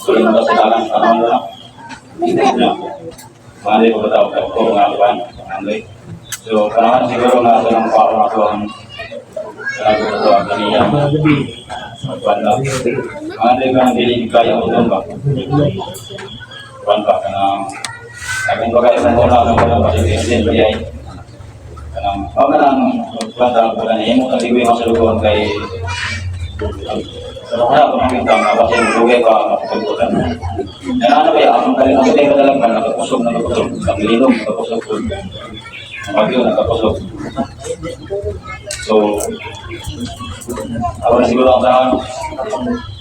Wala man sa talang tanong na. Na. Mali ko ba tawag ko nga kuan andoy. So kanahan siguro nga ito ng paro na ito ang kanahan ito ang kaniya. Kuan lang. Mali ka ang dili kaya mo doon ba? Kuan ba kanang Sabi ko kayo ng wala ng wala pa si President ay kanang oh kanang kuan ta ko na imo ta ligoy mo sa lugon kay sa mga ko nang kita nga kasi dugay ka mapagbutan. Yan ano kaya ang kay ang kay lang ka nakakusog na nakakusog ang linom nakakusog ang bagyo nakakusog. So ako na siguro ang taon.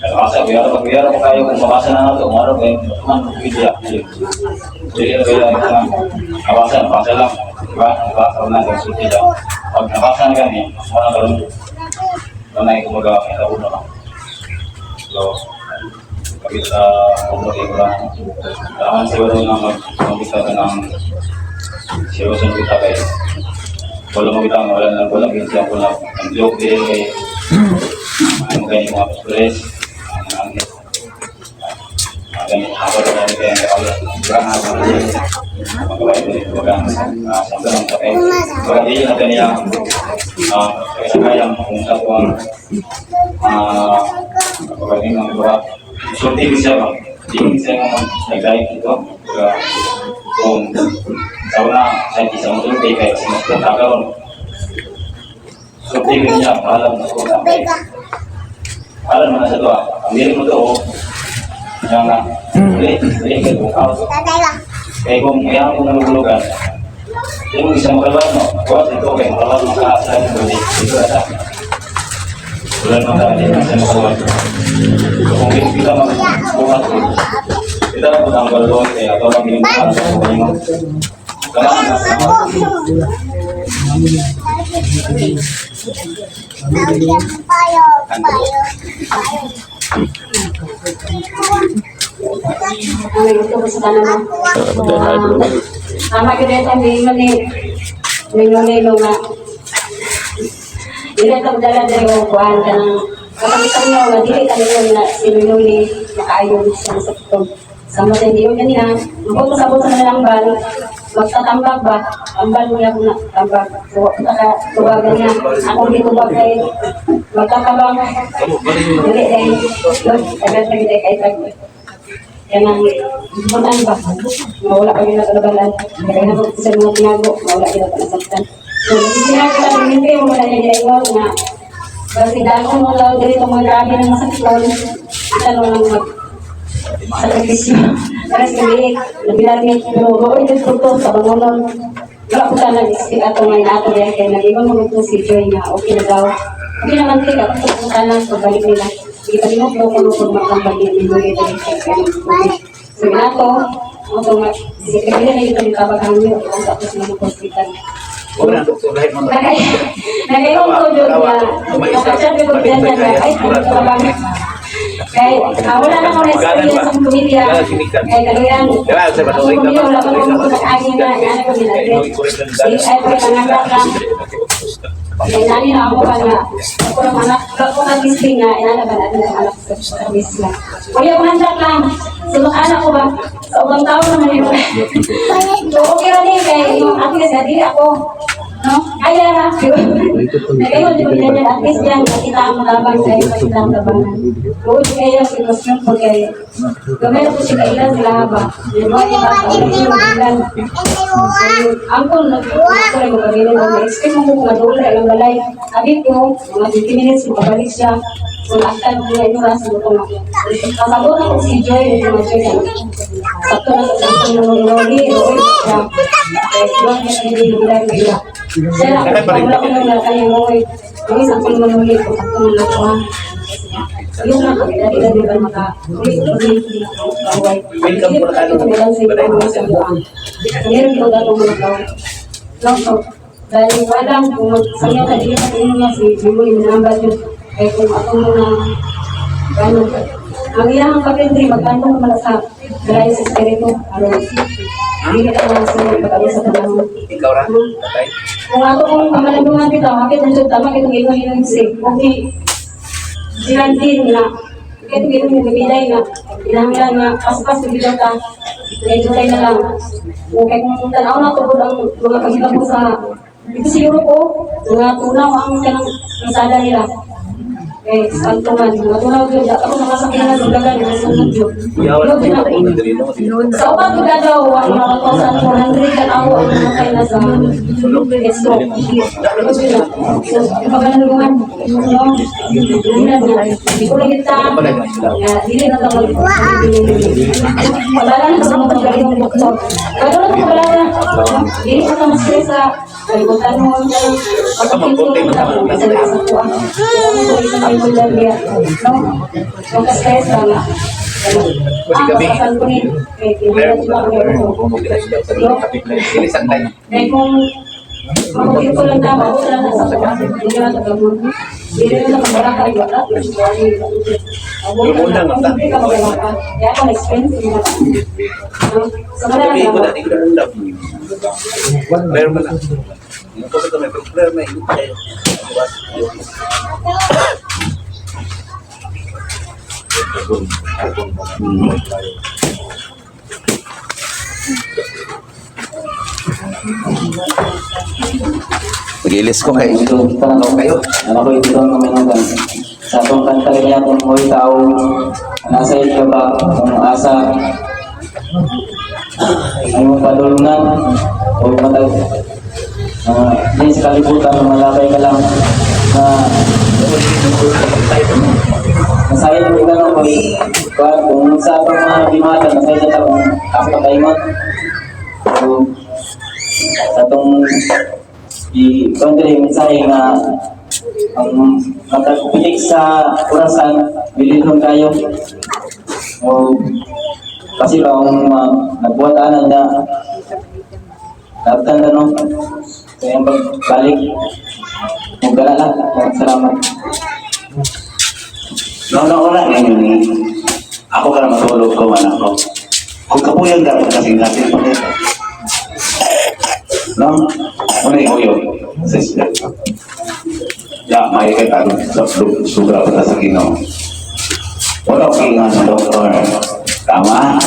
Nakasa, kuyara pa kayo kung makasa na nato, kung ano kayo, man, pwede ya. Dili na kaya ito nakasa, nakasa lang. Diba? Nakasa na, nagsulti lang. Pag nakasa na gani, wala ka rin. Wala na kumbaga, kita uno lang. So, kapit sa kumbaga ko lang. Tama siguro na mag-magkita ka ng seryoso na kita kayo. Wala mo kita, wala na wala kinsiya ko lang. Ang joke din kay ano kayo mga pastores, ang angit. Ganit ako na lang kayo ang kumbaga sa lang sa kayo. Kumbaga di na kaniya kaya kayang kung sa tuwang kumbaga nga kumbaga sulti siya ba. Di siya nga nag-guide ito. Kumbaga kung sa una sa isang sulti kay sinusunod karon. Sulti niya alam na ko na alam mo na sa tuwa. Ang dili mo to yang nga dili dili kay kung out. Kaya kung kaya mo nalulugan, di mo isang makalawat no. Buat ito kay makalawat mo sa asa ito ito ata. Wala naman tayo din sa makalawat. So kung kita magbuhat ko, kita lang po ang balon kaya ito lang ginibuhan sa buhay mo. Kailangan na sama. Ang gusto ko sa tanan. Tama gyud ang giingon ni Nino nga. Dili ta dala diri og kuan kanang kapamitan niyo nga dili ta ninyo na si Nino makaayon sa sakto. Sa mga hindi yun niya, mabuto sa buto na lang ba, magtatambak ba, tambal mo lang na tambak. So, taka tubagan niya, ako di tubag kay magkakabang, dili dahil, Lord, tagal tagal kay tag. Yan ang butan ba, mawala kami na kalabalan, kaya na sa mga tinago, mawala kita pa nasaktan. So, sinabi sa amin, hindi mo wala niya ginagawa nga, kasi dako mo lang dili itong mga grabe ng masakit, ito lang mag sakripisyo. Para sa kami, nabilang pero mao ito to sa bangonon. Wala ko sana nag-isip ato ngayon ato dahil kaya nag-iwan mo ito si Joy nga okay na daw. Okay naman kay ato kung sana pagbalik nila. Ipalimot mo ko nung magkambal din yung mga. So nato, mo to nga si kaya na yung kabagang niyo kung sa ako sa mga hospital. Wala, doktor, lahat mo. Nagayon ko yun na nakachat ko dyan na ay ano ka? Kay wala na akong experience sa pamilya. Kay kaluyan. Sa pamilya wala pa akong nag-agi na ano ko nila. Ay ay panganak lang. Kay nani na ako pa nga. Ako ng anak, ako ng gising nga inana ba natin ang anak sa service lang. Kuya ko handak lang. So anak ko ba? Sa ubang tao naman yun. So okay ra ni kay at least dili ako. No? Kaya ra. Nagayon di ko ganyan at least yan makita ang tabang kay makita ang tabangan. Good kayo sitwasyon ko kay gamay ko siya kailan sila ba. Ilan. Angkol nag ko rin magpabilin ko expect mo kung madula ilang balay. Abi ko mga 20 minutes makabalik siya. So after ko nga oras mo ko nga. Kasabot ako si Joy, yung mga Joy ka. Sakto na sa sakto na mga lodi, roy siya. Kaya doon niya nagiging bilang. Siya lang, wala ko nang kanya mo. Yung isang ko naman ulit, sakto na ako ha. Yung nga, dali dali ba maka, ulit ulit ulit. Welcome po na kano. Meron ko daw mga tao. No, so, dahil walang kung sa inyo ka dili sa inyo si Jimo yung nambal yun. Kaya kung ako muna, ano, ang iyang kapentry, magkano ko pala sa dahil sa espiritu, aron hindi ka na sa pag sa panahon. Ikaw ra, tatay. Kung ako kung pamalandungan dito, hapit na jud tama kitong ingon ingon si okay. Girantin na kitong ingon yung gimilay nga kinahanglan nga paspas bitaw ta. Medyo kay na lang. Okay, kung tanaw na tungkol ang mga paghitabo sa dito sa Europe oh, mga tunaw ang kanang kalsada nila. Okay, santungan, mga tunaw yun. Ako nakasakit na sa dagan, mga sunod yun. Yun na. Sa upat ko daw, ang mga 1,400 ka tao ang namatay na sa stroke. So, pagkanalungan, no? Una na, hindi ko lang kita, nga, dili na tawag. Wala na sa mga pagaling ng doktor. Kaya wala na wala na. Dili ka ma-stress sa kalibutan mo. Pagkakinto mo sa sa kuha. No? Kung ka-stress ka nga. Ah, papasan ko ni. Kaya kaya kung mabuti ko lang na, mabuti lang na sa kuha. Hindi na tagamon. Hindi na nakabaraka, wala. Hindi ka mabaraka. Kaya ako na-expense. So, wala Gabi lang ko ako. na, di ko na undap. Meron ba na? Yung ko sa may problema, may init kayo. Mag-ilis ko kay Ito, kayo. Ano ko ito ang kaminugan. Sa atong kanta niya kung mo'y tao, nasa ka ba, kung asa, ay mong padulungan, o matag, di sa kalibutan, malakay ka lang, na nasayad mo ka lang kung sa atong mga bimata, nasayad na kung asa ka paingon. So, sa atong i-country mensahe nga ang matagpitik sa orasan bilihon kayo o kasi ba kung nagbuhat ana na nagtan na no kaya pagbalik mo gala lang. Salamat. No, no, wala ngayon ni. Ako ka na matulog ko, anak ko. Kung kapuyan dapat kasi natin pa. No? Ano yung uyo? Sa isla. Ya, may kay tanong sa sugra pa sa Ginoo. Wala ko ingan ng doktor. Tama?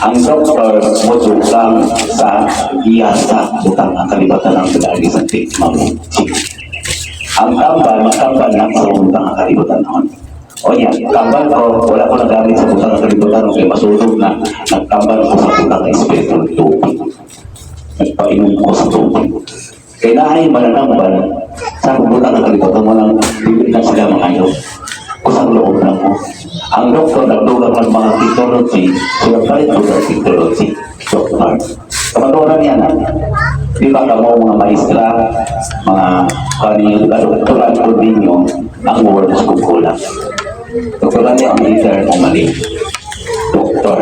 Ang doktor mo dugang sa iyasa butang ang kalibatan ng bilagi sa mamuchi. Ang tambal, matambal lang sa butang ang kalibutan noon. O yan, tambal ko, wala ko nagamit sa butang ang kalibutan kay masunog na, nagtambal ko sa butang ang espiritu ng tubig. Nagpainom ko sa tubig. Kaya naay mananambal sa butang ang kalibutan, walang dili na sila mangayo. Kusang loob na ko. Ang doktor nagdugang ng mga technology, sila palit ko ng technology. Doktor. Kamaturan yan. Di ba kamo mga maestra, mga kaninyo, di ba doktoran ko ninyo, ang words kung kulang. Doktoran niyo ang leader o mali. Doktor,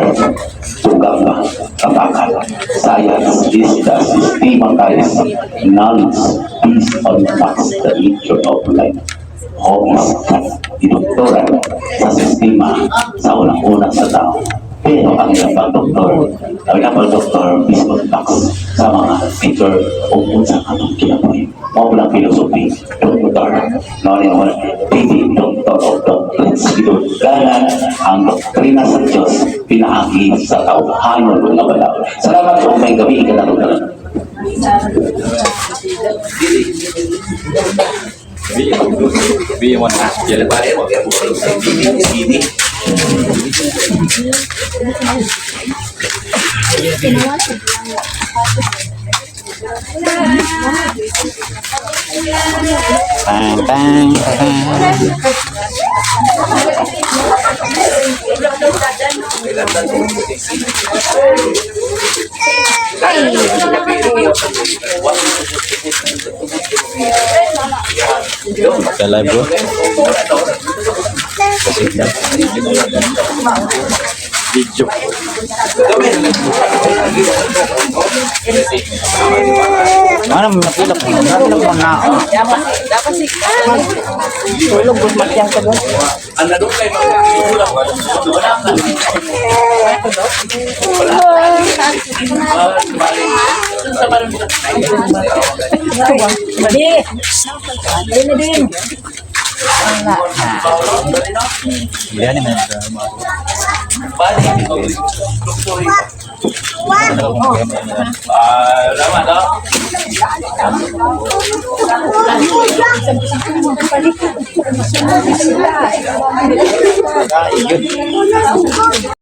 tugang ba, kapakal. Science is the systematized knowledge based on facts, the nature of life. Hobbies, idoktoran sa sistema sa unang-unang sa tao. Pero ang ilang pagdoktor, ang ilang pagdoktor based on facts sa mga teacher o kung sa atong kinabuhi. Mao lang philosophy, doktor. No, niya wala. Dili doctor of doctrines. Gidugganan ang doktrina sa Diyos pinaagi sa tawhanon nga balaod. Salamat po, may gabi ka na. B one ya. Bang, bang, bang. Sa live, bro. Video. Ano, napilok. Napilok mo na. Yan naman. Ah, tama, no?